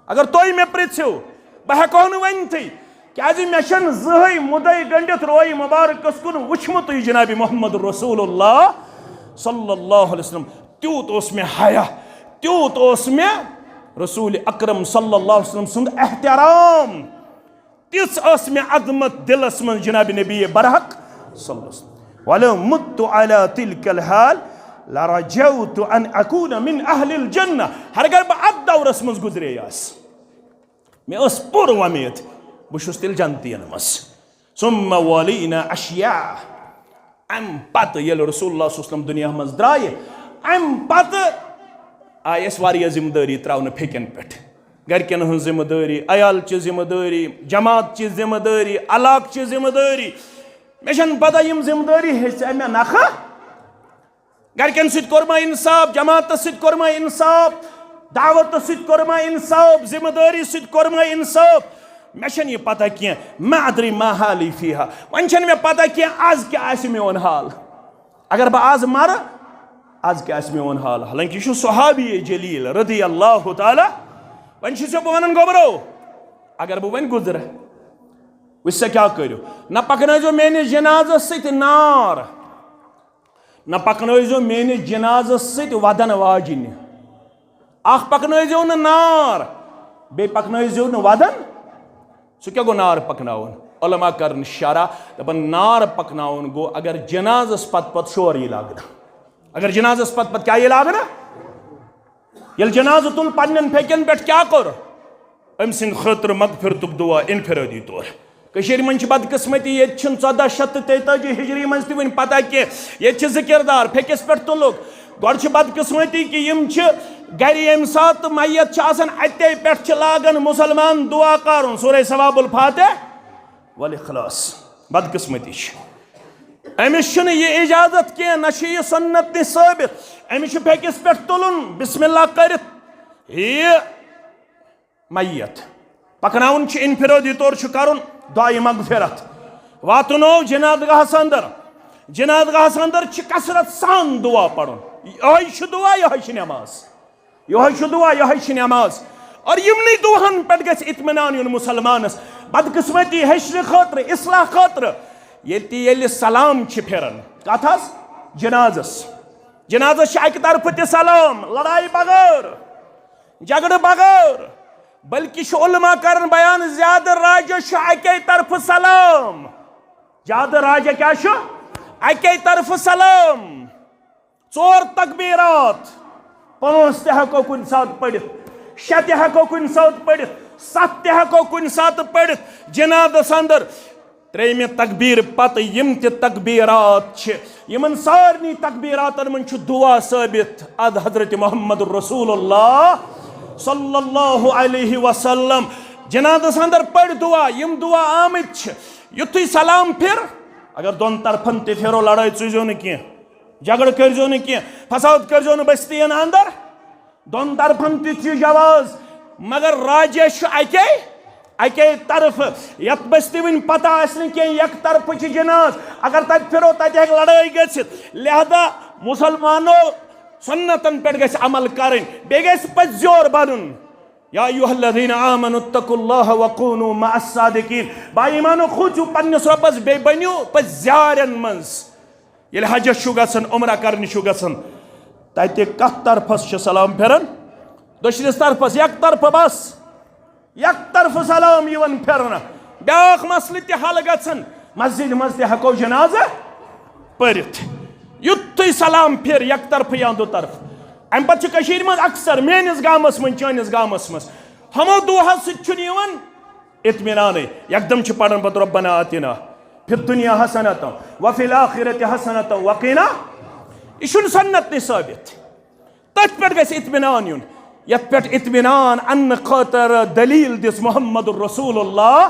اگر تُہۍ مےٚ پرٛژھِو، بہٕ ہٮ۪کہو نہٕ ؤنتھٕے، کیازِ مےٚ چھَنہٕ زٕہٕے مُدعے گٔنڈِتھ رویہِ مُبارکس کُن وٕچھمُتٕے جناب محمد رسول اللہ صلی اللہ علیہ وسلم۔ تیوٗت اوس مےٚ حیا، تیوٗت اوس مےٚ رسول اکرم صلی اللہ علیہ وسلم سُنٛد احترام، تِژھ ٲس مےٚ عظمت دِلس منٛز جناب نبی برحق صلی اللہ علیہ وسلم۔ ولو مت على تلك الحال لرجوت أن أكون من أهل الجنة۔ ہرگر بہٕ اتھ دورس منٛز گُزرییس، مےٚ ٲس پوٗرٕ وۄمید بہٕ چھُس تیٚلہِ جنتین منٛز۔ ثم ولينا أشياعا۔ امہِ پتہٕ ییٚلہِ رسول اللہ صلی اللہ علیہ وسلم دُنیا منٛز درٛایہِ، امہِ پتہٕ آیہِ اَسہِ واریاہ ذمہٕ دٲری ترٛاونہٕ پھیٚکٮ۪ن پٮ۪ٹھ۔ گرِکٮ۪ن ہٕنٛز ذمہٕ دٲری، عیال چہِ ذمہٕ دٲری، جماعت چہِ ذمہٕ دٲری، علاقہٕ چہِ ذمہٕ دٲری۔ مےٚ چھَنہٕ پتہ یِم ذمہٕ دٲری ہیٚژیٛا مےٚ نکھٕ۔ گرِکٮ۪ن سۭتۍ کوٚر ما انصاف، جماعتس سۭتۍ کوٚر ما انصاف، دعوتس سۭتۍ کوٚر ما انصاف، ذمہٕ دٲری سۭتۍ کوٚر ما انصاف؟ مےٚ چھَنہٕ یہِ پتہ کینٛہہ، ما ادري ما حالي فيها۔ وۄنۍ چھَنہٕ مےٚ پتہ کینٛہہ از کیٛاہ آسہِ میون حال۔ اگر بہٕ از مرٕ، از کیٛاہ آسہِ میون حال؟ حالانکہ یہِ چھُ صحابی جلیل رضی اللہ تعالیٰ۔ وۄنۍ چھُس بہٕ ونان گوٚبرو، اگر بہٕ وۄنۍ گُزرٕ، وٕچھ سا کیٛاہ کٔرِو، نہ پکنٲیزیو میٲنِس جنازس سۭتۍ نار، نہ پکنٲیزیو میٲنِس جنازس سۭتۍ ودن واجِنۍ۔ اکھ پکنٲیزیو نہٕ نار، بیٚیہِ پکنٲیزیو نہٕ ودن۔ سُہ کیٛاہ گوٚو نار پکناوُن؟ علماء کرن شرح، دپان نار پکناوُن گوٚو اگر جنازس پتہٕ پتہٕ شور یی لاگنہٕ۔ اگر جنازس پتہٕ پتہٕ کیٛاہ یی لاگنہٕ؟ ییٚلہِ جنازٕ تُل، پننٮ۪ن پھیٚکٮ۪ن پٮ۪ٹھ کیٛاہ کوٚر؟ أمۍ سٕنٛدِ خٲطرٕ مغفرتُک دُعا انفرٲدی طور۔ کٔشیٖرِ منٛز چھِ بدقٕسمتی، ییٚتہِ چھِنہٕ ژۄداہ شیٚتھ تہٕ تیتٲجی ہجری منٛز تہِ وٕنہِ پتہ کینٛہہ۔ ییٚتہِ چھِ ذِکِردار، پھیٚکِس پٮ۪ٹھ تُلُکھ۔ گۄڈٕ چھِ بدقٕسمتی کہِ یِم چھِ گرِ، ییٚمہِ ساتہٕ میت چھِ آسان، اَتے پٮ۪ٹھ چھِ لاگان مُسلمان دُعا کَرُن، سورہ ثواب الفاتح والاخلاص۔ بدقٕسمتی چھِ۔ أمِس چھُنہٕ یہِ اجازت کینٛہہ، نہ چھُ یہِ سُنت نِش ثٲبت۔ أمِس چھُ پھیٚکِس پٮ۪ٹھ تُلُن، بسم اللہ کٔرِتھ۔ یہِ میت پکناوُن چھُ انفرٲدی طور چھُ کرُن دعایہِ مغفرت۔ واتنو جنازگاہس اندر، جنازگاہس اندر چھِ کثرت سان دعا پرُن۔ یہوے چھُ دعا، یہوے چھِ نماز۔ یہوے چھُ دعا، یہوے چھِ نماز۔ اور یِمنٕے دعاہن پٮ۪ٹھ گژھِ اطمینان یُن مسلمانس۔ بدقسمتی ہیٚچھنہٕ خٲطرٕ، اصلاح خٲطرٕ، ییٚلہِ تہِ ییٚلہِ سلام چھِ پھِران، کتھ حظ؟ جنازس۔ جنازس چھِ اکہِ طرفہٕ تہِ سلام، لڑایہِ بغٲر۔ جھگڑٕ بغٲر، بلکہِ چھُ علماء کران بیان، زیادٕ راجہ چھُ اَکے طرفہٕ سلام۔ زیادٕ راجہ کیٛاہ چھُ؟ اَکے طرفہٕ سلام۔ ژور تکبیرات، پانٛژھ تہِ ہٮ۪کو کُنہِ ساتہٕ پٔرِتھ، شےٚ تہِ ہٮ۪کو کُنہِ ساتہٕ پٔرِتھ، ستھ تہِ ہٮ۪کو کُنہِ ساتہٕ پٔرِتھ۔ جنازس اندر ترٛیٚیِمہِ تکبیٖر پتہٕ یِم تہِ تکبیٖرات چھِ، یِمن سارنٕے تکبیٖراتن منٛز چھُ دُعا ثٲبت۔ اد حضرت محمد رسول اللہ صلی اللہ علیہ وسلم جنازس اندر پٔرۍ دُعا۔ یِم دُعا آمٕتۍ چھِ، یُتھُے سلام پھِر، اگر دۄن طرفن تہِ پھِرو، لڑٲے ژُزیو نہٕ کینٛہہ، جھگڑٕ کٔرۍزیو نہٕ کینٛہہ، فساد کٔرۍزیو نہٕ بستی ین اندر۔ دۄن طرفن تہِ چھُ جواز، مگر راجح چھُ اکے، اکے طرفہٕ۔ یتھ بستی وٕنۍ پتہ آسہِ نہٕ کینٛہہ، یک طرفہٕ چھِ جناز، اگر تتہِ پھرو، تتہِ ہیٚکہِ لڑٲے گٔژھِتھ۔ لہذا مسلمانو، سنتن پٮ۪ٹھ گژھِ عمل کرٕنۍ، بیٚیہِ گژھِ پٔزۍ یور بنُن۔ یا ایھا الذین آمنوا اتقوا اللہ وکونوا مع الصادقین۔ با ایمانو، کھوژِو پننِس رۄبس، بیٚیہِ بٔنِو پٔزۍ یارن منٛز۔ ییٚلہِ حجس چھُو گژھان، عمرہ کرنہِ چھُو گژھان، تتہِ کتھ طرفس چھِ سلام پھران؟ دٔچھنِس طرفس، یک طرفہٕ بس، یک طرفہٕ سلام یِوان پھرنہٕ۔ بیاکھ مسلہٕ تہِ حل گژھان، مسجدِ منٛز تہِ ہٮ۪کو جنازٕ پٔرِتھ۔ یُتھُے سلام پھِر یک طرفہٕ یا دُ طرفہٕ۔ امہِ پتہٕ چھُ کٔشیٖرِ منٛز اکثر، میٲنِس گامس منٛز، چٲنِس گامس منٛز، ہمو دُعاہو سۭتۍ چھُنہٕ یِوان اطمینانٕے۔ یکدم چھِ پران پتہٕ ربنا آتنا فی الدنیا حسنۃ وفی الآخرۃ حسنۃ وقنا۔ یہِ چھُنہٕ سنت تہِ ثٲبت۔ تٔتھۍ پٮ۪ٹھ گژھِ اطمینان یُن، یتھ پٮ۪ٹھ اطمینان اننہٕ خٲطرٕ دلیل دِژ محمد رسول اللہ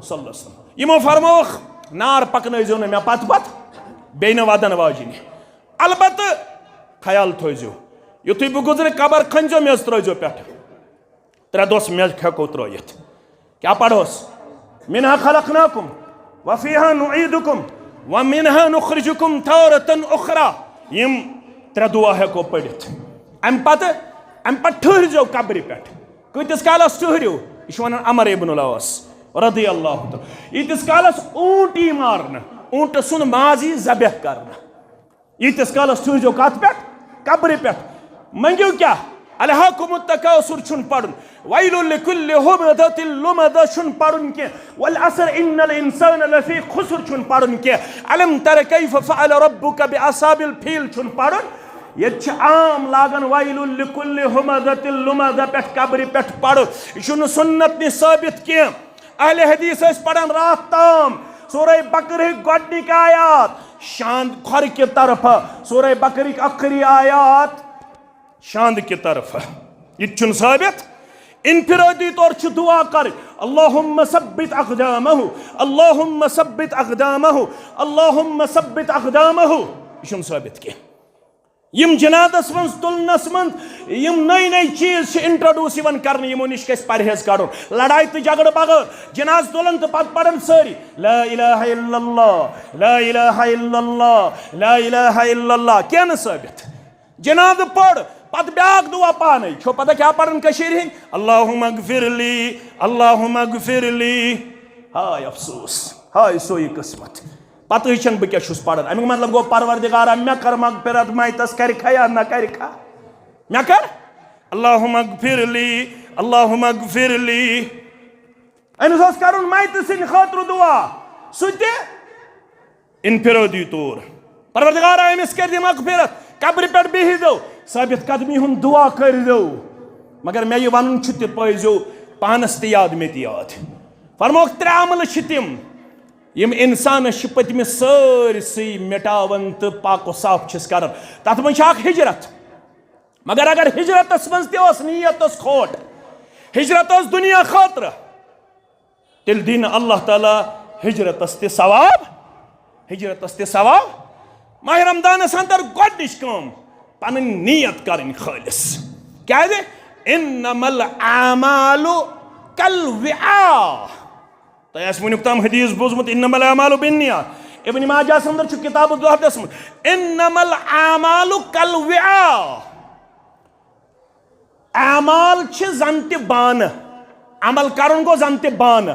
صلی اللہ علیہ وسلم۔ یِمو فرمووُکھ، نار پکنٲوزیو نہٕ مےٚ پتہٕ پتہٕ بیٚیہِ نہٕ ودن واجنہِ۔ البتہٕ خیال تھٲوزیو، یُتھُے بہٕ گُزرٕ، قبر کھٔنزیو، میٚژ ترٲوزیو پٮ۪ٹھٕ۔ ترٛےٚ دۄہ میٚژ ہٮ۪کو ترٲوِتھ۔ کیٛاہ پرہوس؟ منها خلقناکم وفیہا نعیدکم ومنها نخرجکم تارة اخری۔ یِم ترٛےٚ دُعا ہٮ۪کو پٔرِتھ۔ امہِ پتہٕ، امہِ پتہٕ ٹھٔہرزیو قبرِ پٮ۪ٹھ۔ کۭتِس کالس ٹھٔہرِو؟ یہِ چھُ ونان عمر ابن العاص رضی اللہ تعالیٰ۔ ییٖتِس کالس اوٗنٹ یی مارنہٕ، اوٗنٹہٕ سُنٛد ماز یی ذبح کرنہٕ۔ ییٖتِس کالس ٹھٔہرزیو کتھ پٮ۪ٹھ؟ قبرِ پٮ۪ٹھ۔ منٛگِو کیٛاہ؟ الہاکم التکاثر چھُنہٕ پرُن۔ ویل لکل ہمزۃ لمزہ چھُنہٕ پرُن کینٛہہ۔ والعصر ان الانسان لفی خسر چھُنہٕ پرُن کینٛہہ۔ الم تر کیف فعل ربک باصحاب الفیل چھُنہٕ پرُن۔ ییٚتہِ چھِ عام لاگان ویل لکل ہمزۃ لمزہ پٮ۪ٹھ قبرِ پٮ۪ٹھ پرُن۔ یہِ چھُنہٕ سنت نِش ثٲبت کینٛہہ۔ اہل حدیث ٲسۍ پران راتھ تام سورہ بقرہٕکۍ گۄڈنِکۍ آیات شاند کھۄرٕ کہِ طرفہٕ، سورہ بقرہٕکۍ ٲخری آیات شاند کہِ طرفہٕ۔ یہِ تہِ چھُنہٕ ثٲبت۔ انفرادی طور چھِ دعا کرٕنۍ، اللہم ثبت اقدامہ، اللہم ثبت اقدامہ، اللہم ثبت اقدامہ۔ یہِ چھُنہٕ ثٲبت کینٛہہ۔ یِم جنازس منٛز تُلنس منٛز یِم نٔے نٔے چیٖز چھِ introduce یِوان کرنہٕ، یِمو نِش گژھِ پرہیز کرُن۔ لڑایہِ تہٕ جھگڑٕ بغٲر جنازٕ تُلان تہٕ پتہٕ پران سٲری لا الہ الا اللہ، لا الہ الا اللہ، لا الہ الا اللہ، کینٛہہ نہٕ ثٲبت۔ جنازٕ پٔر، پتہٕ بیاکھ دُعا پانے۔ چھو پتہ کیٛاہ پران کٔشیٖرِ ہٕنٛدۍ؟ اللہم اغفر لی، اللہم اغفر لی۔ ہاے افسوس، ہاے سوے قسمت۔ پتہٕ ہٕے چھَنہٕ بہٕ کیٛاہ چھُس پران۔ اَمیُک مطلب گوٚو، پروردگارا، مےٚ کر مغفرت، میتس کرِکھا یا نہ کرِکھا؟ مےٚ کر؟ اللہم اغفر لی، اللہم اغفر لی۔ أمِس اوس کرُن میتہٕ سٕنٛدِ خٲطرٕ دُعا، سُہ تہِ انفرادی طور۔ پروردگارا، أمِس کٔرۍ زِ مغفرت، قبرِ پٮ۪ٹھ بِہِزیو، ثابت قدمی ہُنٛد دُعا کٔرۍزیو۔ مگر مےٚ یہِ وَنُن چھُ تہِ پٲیزیو پانس تہِ یاد، مےٚ تہِ یاد۔ فرموکھ، ترٛےٚ عملہٕ چھِ تِم، یِم انسانس چھِ پٔتمہِ سٲرسٕے مٹاوان تہٕ پاک و صاف چھِس کران۔ تتھ منٛز چھِ اکھ ہجرت۔ مگر اگر ہجرتس منٛز تہِ اوس نیت ٲس کھوٹ، ہجرت ٲس دُنیا خٲطرٕ، تیٚلہِ دِیہِ نہٕ اللہ تعالیٰ ہجرتس تہِ ثواب۔ ہجرتس تہِ ثواب۔ ماہِ رمضانس اندر گۄڈنِچ کٲم، پنٕنۍ نیت کرٕنۍ خٲلص۔ کیازِ؟ انما الاعمال کالوعاء۔ تۄہہِ آسہِ وٕنیُک تام حدیث بوٗزمُت، انما الاعمال بالنیات۔ ابن ماجہس اندر چھُ کتاب الزہدس منٛز، انما الاعمال کالوعاء۔ اعمال چھِ زن تہِ بانہٕ، عمل کرُن گوٚو زن تہِ بانہٕ۔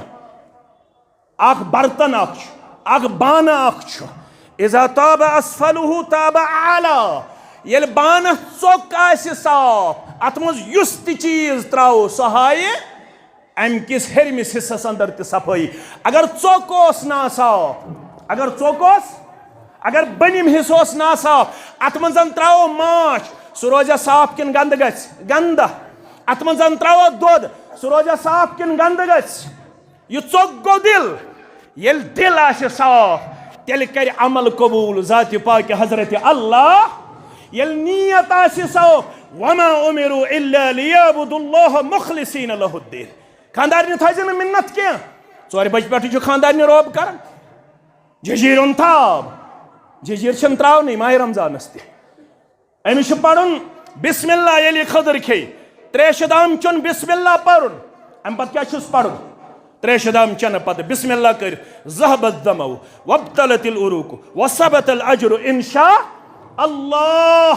اکھ برتن اکھ چھُ، اکھ بانہٕ اکھ چھُ۔ اذا طاب اسفلہ طاب اعلی۔ ییٚلہِ بانس ژوٚک آسہِ صاف، اتھ منٛز یُس تہِ چیٖز ترٛاوو، سُہ ہایہِ امہِ کِس ہیٚرمِس حصس اندر تہِ صفٲیی۔ اگر ژوٚک اوس ناصاف، اگر ژوٚک اوس، اگر بٔنِم حصہٕ اوس ناصاف، اتھ منٛز زن ترٛاوو ماچھ، سُہ روزیا صاف کِنہٕ گنٛدٕ گژھِ؟ گنٛدٕ۔ اتھ منٛز زن ترٛاوو دۄد، سُہ روزیا صاف کِنہٕ گنٛدٕ گژھِ؟ یہِ ژوٚک گوٚو دِل۔ ییٚلہِ دِل آسہِ صاف، تیٚلہِ کرِ عمل قبوٗل ذاتِ پاکہِ حضرت اللہ۔ ییٚلہِ نیت آسہِ صاف، وما امروا الا لیعبدوا اللہ مخلصین لہ الدین۔ خاندارنہِ تھٲیزِ نہٕ مِنت کینٛہہ۔ ژورِ بجہِ پٮ۪ٹھٕے چھُ خاندارنہِ روب کران۔ جٔجیٖر اوٚن تھاو۔ جٔجیٖر چھِنہٕ تراونٕے ماہِ رمضانس تہِ۔ أمِس چھُ پرُن بسم اللہ۔ ییٚلہِ یہِ خٔدٕر کھیٚیہِ، تریشہِ دام چیوٚن، بسم اللہ پرُن۔ اَمہِ پتہٕ کیٛاہ چھُس پرُن؟ تریشہِ دام چٮ۪نہٕ پتہٕ بسم اللہ کٔرِتھ، ذہب الظمأ وابتلت العروق وثبت الاجر ان شاء اللہ۔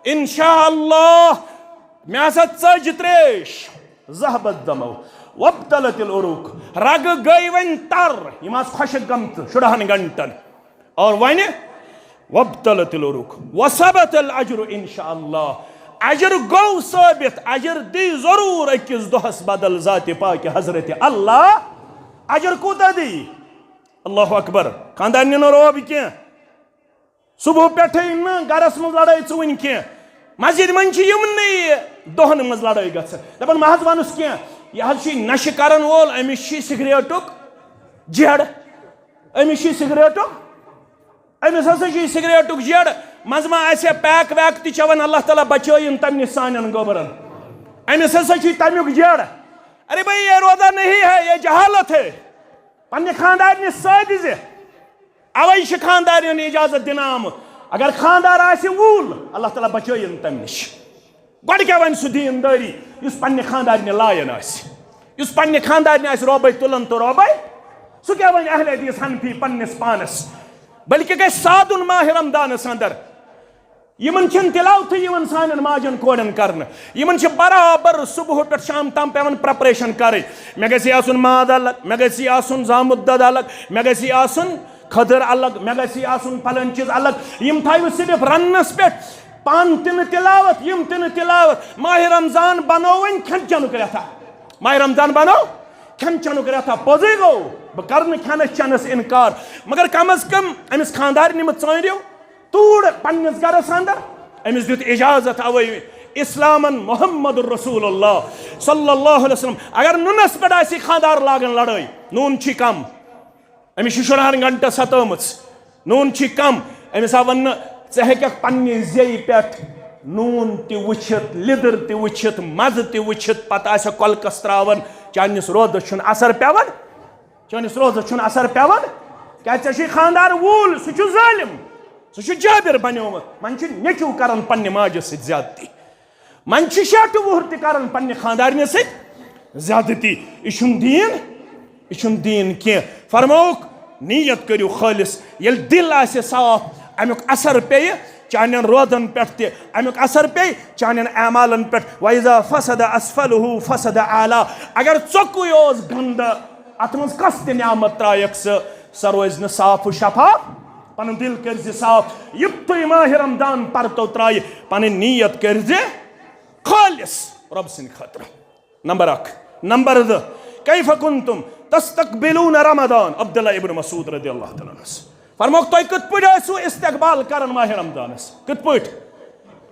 ان شاء اللہ۔ مےٚ ہسا ژٔج تریش۔ ذہب الظمأ وابتلت العروق۔ رگہٕ گٔے وۄنۍ تر، یِم آسہٕ خۄشک گٔمژٕ شُرہن گھنٹن۔ اور وۄنۍ وابتلت العروق وثبت الاجر ان شاء اللہ۔ اجر گوٚو ثٲبت، اجر دی ضروٗر أکِس دۄہس بدل ذاتِ پاکہِ حضرت اللہ۔ اجر کوٗتاہ دی؟ اللہ اکبر۔ خاندارنہِ نہٕ روب کینٛہہ۔ صبح پٮ۪ٹھٕے نہٕ گرس منٛز لڑٲے ژٕ وٕنہِ کینٛہہ۔ مسجد منٛز چھِ یِمنٕے دۄہن منٛز لڑٲے گژھان۔ دپان، مہ حظ ونُس کینٛہہ، یہِ حظ چھُ نشہٕ کرن وول، أمِس چھُ سگریٹُک جیڑ، أمِس چھُ سگریٹُک، أمِس ہسا چھُ سگریٹُک جیڑ۔ منٛزٕ ما آسہِ ہا پیک ویک تہِ چٮ۪وان، اللہ تعالیٰ بچٲیِن تمہِ نِش سانٮ۪ن گوبرن۔ أمِس ہسا چھُ تمیُک جیڑ۔ ارے بھائی، یہ روزہ نہیں ہے، یہ جہالت ہے۔ پننہِ خاندارنہِ سۭتۍ زِ اوے چھِ خاندارٮ۪ن اجازت دِنہٕ آمُت۔ اگر خاندار آسہِ وول، اللہ تعالیٰ بچٲیِن تمہِ نِش۔ گۄڈٕ کیٛاہ وَنہِ سُہ دیٖندٲری یُس پننہِ خاندارنہِ لایان آسہِ، یُس پننہِ خاندارنہِ آسہِ رۄبَے تُلان تہٕ رۄبَے؟ سُہ کیٛاہ وَنہِ اہل حدیث حنفی پننِس پانس؟ بلکہِ گژھِ سادُن ماہِ رمضانس اندر۔ یِمن چھِنہٕ تلاوتھٕے یِوان سانٮ۪ن ماجن کورٮ۪ن کرنہٕ۔ یِمن چھِ برابر صبح پٮ۪ٹھ شام تام پٮ۪وان preparation کرٕنۍ۔ مےٚ گژھِ آسُن ماز الگ، مےٚ گژھِ آسُن زامُت دۄد الگ، مےٚ گژھِ آسُن کھٔدٕر الگ، مےٚ گژھِ آسُن پھلٲنۍ چیٖز الگ۔ یِم تھٲیِو صرف رننس پٮ۪ٹھ، پانہٕ تہِ نہٕ تلاوت، یِم تہِ نہٕ تلاوت۔ ماہِ رمضان بنوو وۄنۍ کھٮ۪ن چٮ۪نُک رٮ۪تھا۔ ماہِ رمضان بنوو کھٮ۪ن چٮ۪نُک رٮ۪تھا۔ پوٚزُے گوٚو، بہٕ کرٕ نہٕ کھٮ۪نس چٮ۪نس انکار، مگر کم از کم أمِس خانٛدارنہِ مہ ژٲنٛڈِو توٗر پننِس گرس اندر۔ أمِس دیُت اجازت اوے اسلامن محمد رسول اللہ صلی اللہ علیہ وسلم۔ اگر نُنس پٮ۪ٹھ آسہِ خانٛدار لاگان لڑٲے، نوٗن چھی کم، أمِس چھِ شُرہن گھنٹس ستٲومٕژ، نوٗن چھی کم۔ أمِس آو وننہٕ، ژٕ ہیٚککھ پننہِ زیٚیہِ پٮ۪ٹھ نوٗن تہِ وٕچھِتھ، لیٚدٕر تہِ وٕچھِتھ، مزٕ تہِ وٕچھِتھ، پتہٕ آسہِ کۄلکس تراوان، چانِس روزس چھُنہٕ اثر پٮ۪وان۔ چٲنِس روزس چھُنہٕ اثر پٮ۪وان۔ کیٛازِ ژےٚ چھُے خانٛدار وول، سُہ چھُ ظٲلِم، سُہ چھُ جٲبِر بنیومُت۔ وۄنۍ چھُ نیٚچوٗ کران پننہِ ماجہِ سۭتۍ زیادتی، وۄنۍ چھُ شیٹھ وُہُر تہِ کران پننہِ خانٛدارنہِ سۭتۍ زیادتی۔ یہِ چھُنہٕ دیٖن، یہِ چھُنہٕ دیٖن کینٛہہ۔ فرمووُکھ، نیت کٔرِو خٲلص۔ ییٚلہِ دِل آسہِ صاف، امیُک اثر پیٚیہِ چانٮ۪ن روزن پٮ۪ٹھ تہِ، امیُک اثر پیٚیہِ چانٮ۪ن اعمالن پٮ۪ٹھ۔ وَإِذَا فَسَدَ أَسْفَلُهُ فَسَدَ أَعْلَاهُ۔ اگر ژوٚکُے اوس گنٛدٕ، اتھ منٛز کۄس تہِ نعمت ترٛایکھ ژٕ، سۄ روزِ نہٕ صاف و شفاف۔ پنُن دِل کٔرۍ زِ صاف۔ یُتھُے ماہِ رمضان پرتو ترٛایہِ، پنٕنۍ نیت کٔرۍ زِ خٲلص رۄب سٕنٛدِ خٲطرٕ۔ نمبر اکھ۔ نمبر زٕ، کیف کنتم تستقبلون رمضان؟ عبداللہ ابن مسعود رضی اللہ تعالیٰ عنہ۔ فرموکھ، تُہۍ کِتھ پٲٹھۍ ٲسِو استقبال کران ماہِ رمضانس؟ کِتھ پٲٹھۍ؟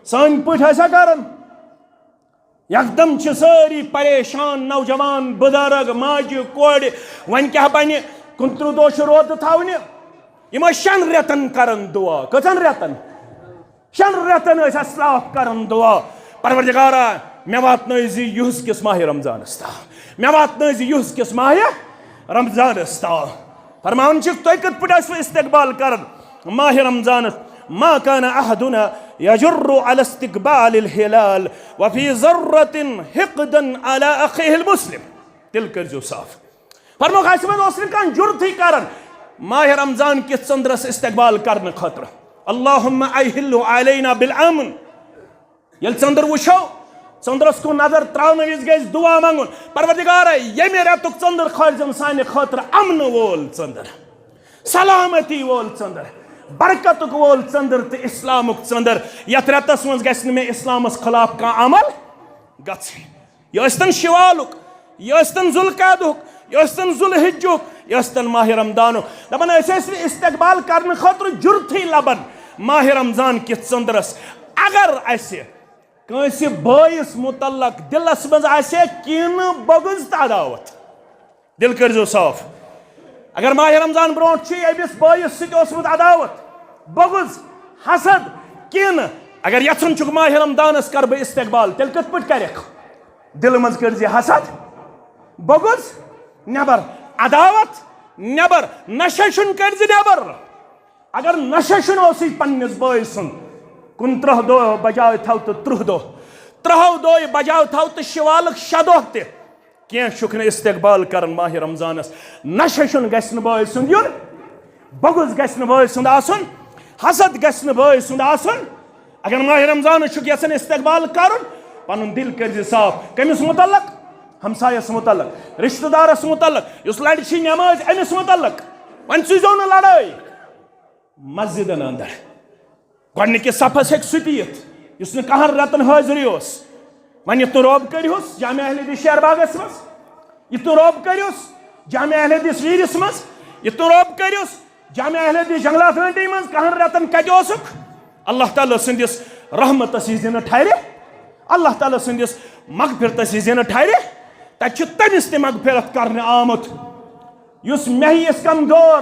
سٲنۍ پٲٹھۍ ٲسیا کران؟ یکدم چھِ سٲری پریشان، نوجوان، بُزرگ، ماجہِ، کورِ، وۄنۍ کیٛاہ بنہِ؟ کُنترٕہ دۄہ چھُ روزٕ تھاونہِ۔ یِم ٲسۍ شٮ۪ن رٮ۪تن کران دُعا۔ کٔژن رٮ۪تن؟ شٮ۪ن رٮ۪تن ٲسۍ اسلاف کران دُعا، پروردگارا، مےٚ واتنٲوزِ یُہُس کِس ماہِ رمضانس تام، مےٚ واتنٲوزِ یُہُس کِس ماہِ رمضانس تام۔ فرماوان چھِکھ، تُہۍ کِتھ پٲٹھۍ ٲسوٕ استقبال کران ماہِ رمضانس؟ ما كان أحدنا يجر على استقبال الهلال وفي ذرة حقدا على أخيه المسلم۔ دِل کٔرۍزیو صاف۔ فرموکھ، اَسہِ منٛز اوس نہٕ کانٛہہ جُرتھٕے کران ماہِ رمضان کِس ژٔنٛدرس استقبال کرنہٕ خٲطرٕ۔ اللهم أهله علينا بالأمن۔ ییٚلہِ ژٔنٛدٕر وٕچھو، ژٔنٛدرس کُن نظر تراونہٕ وِزِ گژھِ دُعا منٛگُن، پروردگارا، ییٚمہِ رٮ۪تُک ژٔنٛدٕر کھٲلزٮ۪م سانہِ خٲطرٕ امنہٕ وول ژٔنٛدٕر، سلامتی وول ژٔنٛدٕر، برکتُک وول ژٔنٛدٕر تہٕ اسلامُک ژٔنٛدٕر۔ یتھ رٮ۪تس منٛز گژھِ نہٕ مےٚ اسلامس خلاف کانٛہہ عمل گژھٕنۍ۔ یہِ ٲسۍتن شوالُک، یہِ ٲسۍتن ذوالقعدُک، یہِ ٲسۍتن ذوالحجُک، یہِ ٲسۍتن ماہِ رمضانُک۔ دپان ٲسۍ ٲسۍ نہٕ استقبال کرنہٕ خٲطرٕ جُرتھٕے لبان ماہِ رمضان کِس ژٔنٛدرس۔ اگر اسہِ کٲنٛسہِ بٲیِس متعلق دِلس منٛز آسہِ ہے کینٛہہ بغض تہٕ عداوت، دِل کٔرۍزیو صاف۔ اگر ماہ رمضان برونٹھ چھُے أمِس بٲیِس سۭتۍ اوسمُت عداوت، بغض، حسد، کینہٕ، اگر یژھان چھُکھ ماہ رمضانس کرٕ بہٕ استقبال، تیٚلہِ کِتھ پٲٹھۍ کرکھ؟ دِلہٕ منٛز کٔرۍ زِ حسد، بغض نٮ۪بر، عداوت نٮ۪بر، نشہ چھُنہٕ کٔرۍ زِ نٮ۪بر۔ اگر نشہ چھُنہٕ اوسُے پننِس بٲے سُنٛد، کُنترٕہ دۄہ بجاے تھاو تہٕ ترٕٛہ دۄہ، ترٕٛہو دۄہہِ بجاے تھاو تہٕ شوالٕکۍ شےٚ دۄہ تہِ، کینٛہہ چھُکھ نہٕ استقبال کران ماہ رمضانس۔ نشہ چھُنہٕ گژھِ نہٕ بٲے سُنٛد یُن، بغض گژھِ نہٕ بٲے سُنٛد آسُن، حسد گژھِ نہٕ بٲے سُنٛد آسُن۔ اگر ماہ رمضانس چھُکھ یژھان استقبال کرُن، پنُن دِل کٔرۍ زِ صاف۔ کٔمِس متعلق؟ ہمسایس متعلق، رشتہٕ دارس متعلق، یُس لرِ چھِ نٮ۪مازِ، أمِس متعلق۔ وۄنۍ سوٗزیو نہٕ لڑٲے مسجدن اندر۔ گۄڈٕنِکِس صفس ہیٚکہِ سُہ تہِ یِتھ، یُس نہٕ کہن رٮ۪تن حٲضرٕے اوس۔ وۄنۍ یُتھ نہٕ روب کٔرِہُس جامع اہل حدیث شیر باغس منٛز، یُتھ نہٕ روب کٔرِہُس جامع اہل حدیث ویٖرِس منٛز، یُتھ نہٕ روب کٔرِہُس جامع اہل حدیث جنگلات رٲنٹی منٛز، کہن رٮ۪تن کتہِ اوسُکھ؟ اللہ تعالیٰ سٕنٛدِس رحمتس یِیہِ نہٕ ٹھرِ، اللہ تعالیٰ سٕنٛدِس مغفرتس یِیہِ نہٕ ٹھرِ۔ تتہِ چھُ تٔمِس تہِ مغفرت کرنہٕ آمُت۔ یُس مےٚ ہِوِس کمزور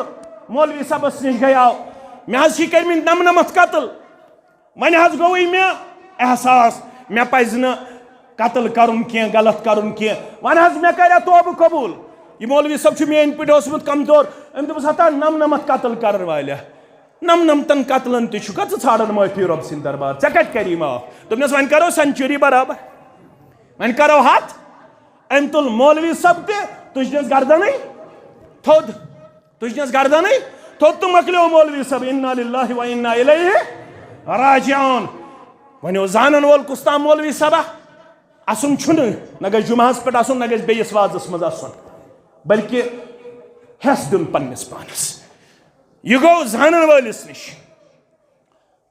مولوی صٲبس نِش گٔیاو، مےٚ حظ چھِ کٔرمٕتۍ نمنمتھ قتل۔ وۄنۍ حظ گوٚوٕے مےٚ احساس، مےٚ پزِ نہٕ قتل کرُن کینٛہہ، غلط کرُن کینٛہہ۔ وۄنۍ حظ مےٚ کریا توبہٕ قبول۔ یہِ مولوی صٲب چھُ میٲنۍ پٲٹھۍ اوسمُت کمزور۔ أمۍ دوٚپُس، ہتا نمنمتھ قتل کرن والیا، نمنمتن قتلن تہِ چھُکھا ژٕ ژھانڈان معٲفی رۄب سٕنٛدِ دربار؟ ژےٚ کتہِ کری معاف؟ دوٚپنس، وۄنۍ کرو سینچری برابر، وۄنۍ کرو ہتھ۔ أمۍ تُل مولوی صٲب تہِ تُجنس گردنٕے تھوٚد، تُجنس گردنٕے تھوٚد تہٕ مۄکلیو مولوی صٲب، انا للہ و انا الیہ راجعون۔ وۄنۍ اوس زانن وول کُس تام مولوی صٲبا، اسُن چھُنہٕ، نہ گژھِ جمعہس پٮ۪ٹھ اسُن، نہ گژھِ بیٚیِس وازس منٛز اسُن، بلکہِ ہٮ۪س دیُن پننِس پانس۔ یہِ گوٚو زانن وٲلِس نِش۔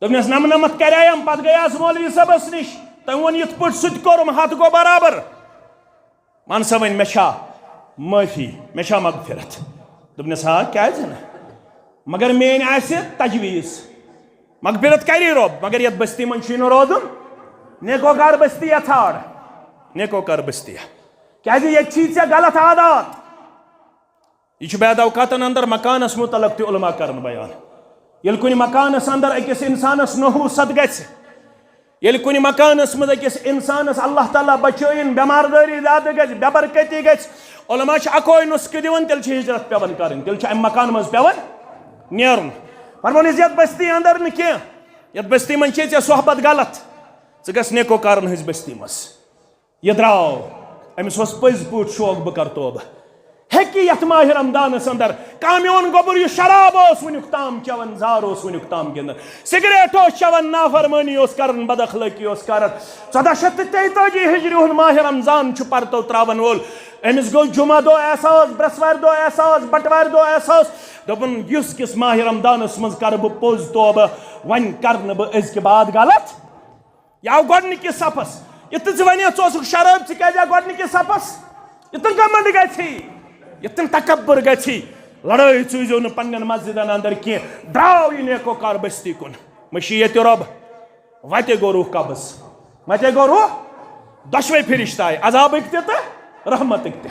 دوٚپنس، نمنمتھ کریایم، پتہٕ گٔیاس مولوی صٲبس نِش، تٔمۍ ووٚن، یِتھ پٲٹھۍ سُہ تہِ کوٚرُم، ہتھ گوٚو برابر۔ وَن سا وۄنۍ، مےٚ چھا معٲفی، مےٚ چھا مغفرت؟ دوٚپنس، آ، کیازِ نہٕ؟ مگر میٲنۍ آسہِ تجویز، مغفرت کری رۄب، مگر یتھ بستی منٛز چھُے نہٕ روزُن، نیکوکار بستی یا ژھانڈ، نیکوکار بستی۔ کیازِ ییٚتہِ چھی ژےٚ غلط عادات۔ یہِ چھُ بعد اوقاتن اندر مکانس متعلق تہِ علماء کران بیان۔ ییٚلہِ کُنہِ مکانس اندر أکِس انسانس نحوست گژھِ، ییٚلہِ کُنہِ مکانس منٛز أکِس انسانس اللہ تعالیٰ بچٲیِن، بٮ۪مار دٲری زیادٕ گژھِ، بے برکتی گژھِ، علماء چھِ اکوے نسخہٕ دِوان، تیٚلہِ چھِ ہجرت پٮ۪وان کرٕنۍ، تیٚلہِ چھُ امہِ مکانہٕ منٛز پٮ۪وان نیرُن۔ فرمون، یتھ بستی اندر نہٕ کینٛہہ، یتھ بستی منٛز چھے ژےٚ صحبت غلط، ژٕ گژھ نیکوکارن ہٕنٛز بستی منٛز۔ یہِ درٛاو، أمِس اوس پٔزۍ پٲٹھۍ شوق بہٕ کرٕ توبہٕ۔ ہیٚکہِ یتھ ماہِ رمضانس اندر کانٛہہ میون گوٚبُر یُس شراب اوس وُنیُک تام چٮ۪وان، زار اوس وُنیُک تام گِنٛدان، سگریٹ اوس چٮ۪وان، نافرمٲنی اوس کران، بد اخلٲقی اوس کران، ژۄدہ شیٚتھ تہٕ تیٚتٲجی ہجری ہُنٛد ماہِ رمضان چھُ پرتو تراون وول۔ أمِس گوٚو جمعہ دۄہ احساس، برٛٮ۪سوارِ دۄہ احساس، بٹوارِ دۄہ احساس، دوٚپُن، یُس کِس ماہِ رمضانس منٛز کرٕ بہٕ پوٚز توبہٕ، وۄنۍ کرٕ نہٕ بہٕ أزکہِ بعد غلط۔ یہِ آو گۄڈٕنِکِس صفس۔ یہِ تہٕ ژٕ وَنہِ، ژٕ اوسُکھ شرٲبۍ، ژٕ کیٛازِ آو گۄڈٕنِکِس صفس؟ یہِ تہٕ گمنڈ گژھی، یہِ تہٕ تکبر گژھی۔ لڑٲے ژوٗزیو نہٕ پننٮ۪ن مسجدن اندر کینٛہہ۔ درٛاو یہِ نیکوکار بستی کُن۔ مٔشی ییٚتہِ رۄب۔ وتے گوٚو روح قبض۔ وتے گوٚو روح۔ دۄشوے فرشتہٕ آیہِ، عذابٕکۍ تہِ تہٕ رحمتٕکۍ تہِ۔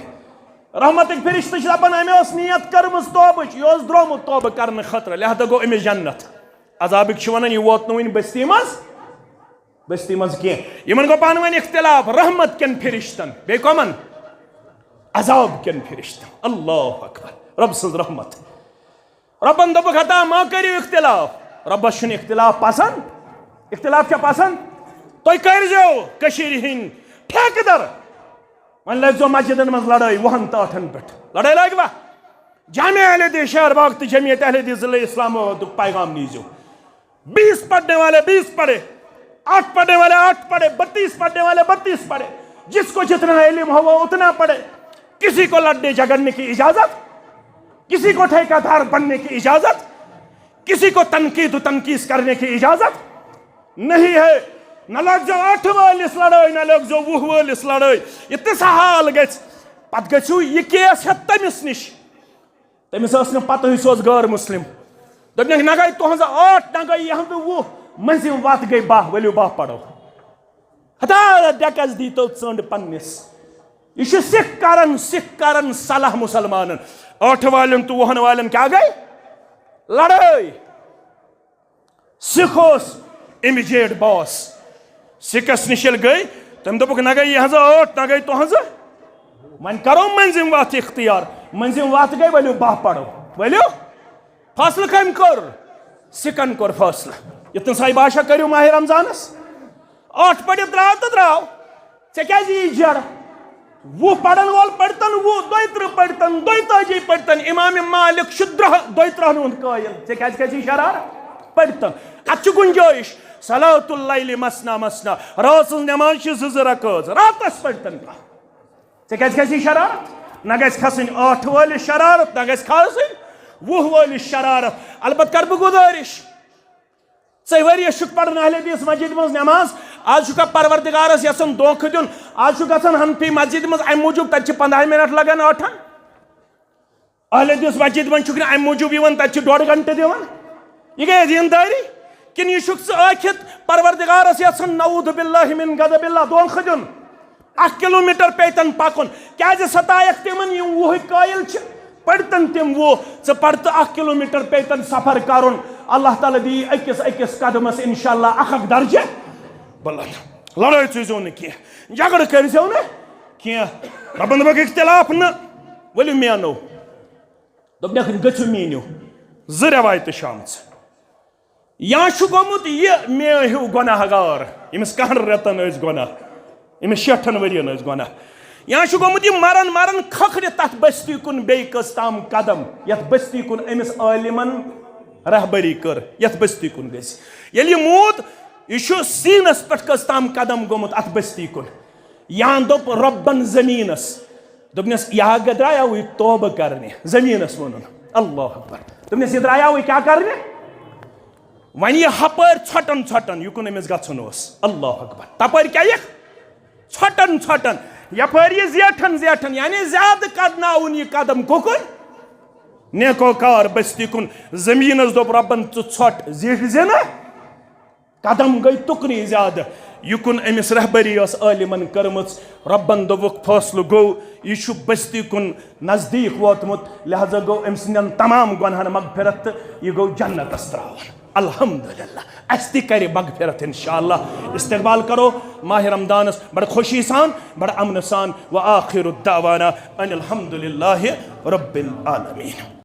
رحمتٕکۍ فرشتہٕ چھِ دپان، أمۍ ٲس نیت کٔرمٕژ توبٕچ، یہِ اوس درٛامُت توبہٕ کرنہٕ خٲطرٕ، لہذا گوٚو أمِس جنت۔ عذابٕکۍ چھِ ونان، یہِ ووت نہٕ وُنہِ بستی منٛز۔ بستی منٛز کینٛہہ۔ یِمن گوٚو پانہٕ ؤنۍ اختلاف رحمت کٮ۪ن فرشتن، بیٚیہِ کۄمن؟ عذاب کٮ۪ن فرشتن۔ اللہ اکبر، رۄب سٕنٛز رحمت۔ رۄبن دوٚپُکھ، ہتا ما کٔرِو اختلاف۔ رۄبس چھُنہٕ اختلاف پسند۔ اختلاف چھا پسند؟ تُہۍ کٔرۍزیو کٔشیٖرِ ہٕنٛدۍ ٹھیکہٕ در، وۄنۍ لٲگۍزیو مسجدن منٛز لڑٲے وُہن تہٕ ٲٹھن پٮ۪ٹھ۔ لڑٲے لٲگوا؟ جامع اہل حدیث شہر باغ تہٕ جمعیت اہل حدیث ضلع اسلام آبادُک پیغام نیٖزیو۔ بیس پڑھنے والے بیس پڑھے، آٹھ پڑھنے والے آٹھ پڑھے، بتیس پڑھنے والے بتیس پڑھے، جس کو جتنا علم ہو وہ اتنا پڑھے۔ کسی کو لڑنے جھگڑنے کی اجازت، کسی کو ٹھیکیدار بننے کی اجازت، کسی کو تنقید و تنقیص کرنے کی اجازت نہیں ہے۔ نہ لٲگزیو ٲٹھ وٲلِس لڑٲے، نہ لٲگزیو وُہ وٲلِس لڑٲے۔ یہِ تہِ سا حال گژھِ، پتہٕ گژھِو یہِ کیس ہٮ۪تھ تٔمِس نِش۔ تٔمِس ٲس نہٕ پتہٕے، سُہ اوس غٲر مسلم۔ دوٚپنَکھ، نہ گٔے تُہنٛز ٲٹھ، نہ گٔے یِہنٛز وُہ، مٔنٛزِم وَتھ گٔے باہ، ؤلِو باہ پَرو۔ ہتا ڈٮ۪کَس دیٖتو ژٔنٛڈ پنٛنِس۔ یہِ چھُ سِکھ کران، سِکھ کران صلاح مُسلمانن۔ ٲٹھٕ والٮ۪ن تہٕ وُہن والٮ۪ن کیٛاہ گٔے؟ لڑٲے۔ سِکھ اوس اِمیجیٹ باس۔ سِکس نِش ییٚلہِ گٔے، تٔمۍ دوٚپُکھ، "نہ گٔے یِہنٛزٕ ٲٹھ، نہ گٔے تُہنٛزٕ۔ وۄنۍ کرو مٔنٛزِم وَتھ اختیار۔" مٔنٛزِم وَتھ گٔے، "ؤلِو باہ پرو، ؤلِو۔" فٲصلہٕ کٔمۍ کوٚر؟ سِکن کوٚر فٲصلہٕ۔ یُتھ نہٕ ساے باشا کٔرِو ماہِ رمضانس۔ ٲٹھ پٔرِتھ درٛاو تہٕ درٛاو۔ ژےٚ کیٛازِ یی جیرٕ؟ وُہ پرن وول پٔرۍتن وُہ، دۄیہِ ترٕٛہ پٔرۍتن، دۄیہِ تٲجی پٔرۍتن۔ امام مالک چھُ درہ، دۄیہِ ترٕٛہن ہُنٛد قٲیل۔ ژےٚ کیٛازِ، کیٛازِ یی شرارت؟ پٔرۍتن۔ اتھ چھُ گُنجٲیِش۔ صلاۃ اللیل مثنی مثنی۔ رٲژ ہٕنٛز نماز چھِ زٕ زٕ رکٲژ۔ راتس پٔرۍتن کانٛہہ۔ ژےٚ کیٛازِ کھسہِ شرارت؟ نہ گژھِ کھسٕنۍ ٲٹھ وٲلِس شرارت، نہ گژھِ کھسٕنۍ وُہ وٲلِس شرارت۔ البتہ کر بہٕ گُزٲرِش، ژےٚ ؤرۍ یَس چھُکھ پران اہل حدیث مسجد منٛز نماز، آز چھُکھ پروردگارس یژھان دھوکہٕ دیُن، آز چھُکھ گژھان حنفی مسجد منٛز امہِ موٗجوٗب تتہِ چھِ پنداہ منٹ لگان ٲٹھن۔ اہل حدیث مسجد منٛز چھُکھ نہٕ امہِ موٗجوٗب یِوان، تتہِ چھِ ڈۄڈ گھنٹہٕ دِوان۔ یہِ گٔیے دیٖندٲری؟ کِنہٕ یہِ چھُکھ ژٕ ٲکھِتھ پروردگارس یژھان نعوذ باللہ من غضب اللہ دھوکہٕ دیُن؟ اکھ کلومیٹر پیتن پکُن۔ کیازِ ستایکھ تِمن یِم وُہٕکۍ قٲیل چھِ؟ پٔرۍتن تِم وُہ۔ ژٕ پر تہٕ اکھ کلومیٹر پیتن سفر کرُن۔ اللہ تعالیٰ دِیہِ أکِس أکِس قدمس انشاءاللہ اکھ اکھ درجہ بلند۔ لڑٲے ژھٕنۍزیو نہٕ کینٛہہ، جھگڑٕ کٔرۍزیو نہٕ کینٛہہ۔ ربن دوٚپُکھ اختلاف نہٕ، ؤلِو مینو۔ دوٚپنَکھ، "گٔژھِو میٖنِو۔" زٕ رٮ۪وایتہٕ چھِ آمژٕ۔ یا چھُ گوٚمُت یہِ مےٚ ہیوٗ گۄناہ گار، ییٚمِس کَہَن رٮ۪تَن ٲسۍ گۄناہ، ییٚمِس شیٹھَن ؤرِیَن ٲسۍ گۄناہ۔ یا چھُ گوٚمُت یہِ مران مران کھکھرِ تَتھ بستی کُن بیٚیہِ کٔژ تام قدم، یَتھ بستی کُن أمِس عٲلمَن رہبری کٔر، یَتھ بستی کُن گژھِ۔ ییٚلہِ یہِ موٗد، یہِ چھُ سیٖنَس پٮ۪ٹھ کٔژ تام قدم گوٚمُت اَتھ بستی کُن۔ یا دوٚپ رۄبن زٔمیٖنَس، دوٚپنَس، "یہِ ہا درٛایاوٕے توبہٕ کرنہِ۔" زٔمیٖنَس ووٚنُن، اللہ اکبر۔ دوٚپنَس، "یہِ درٛایاوٕے کیٛاہ کرنہِ؟" وۄنۍ یہِ ہپٲرۍ ژھۄٹن ژھۄٹن یُکُن أمِس گژھُن اوس، اللہ اکبر۔ تپٲرۍ کیٛاہ یِکھ؟ ژھۄٹن ژھۄٹن۔ یپٲرۍ یہِ زیٹھن زیٹھن، یعنی زیادٕ قدناوُن یہِ قدم کُکُن؟ نیکوکار بستی کُن۔ زٔمیٖنَس دوٚپ رۄبن، "ژٕ ژھۄٹھ زیٹھ زِ نہٕ۔" قدم گٔے تُکنُے زیادٕ۔ یُکُن أمِس رہبری ٲس عٲلمن کٔرمٕژ، رۄبن دوٚپُکھ، فٲصلہٕ گوٚو، یہِ چھُ بستی کُن نزدیٖک ووتمُت، لہذا گوٚو أمۍ سٕنٛدٮ۪ن تمام گۄنہن مغفرت تہٕ یہِ گوٚو جنتس ترٛاوُن۔ الحمدللہ، اَسہِ تہِ کرِ مغفرت انشاءاللہ۔ استقبال کرو ماہِ رمضانس بڑٕ خوشی سان، بڑٕ امنہٕ سان۔ وآخر دعوانا ان الحمدللہ رب العالمین۔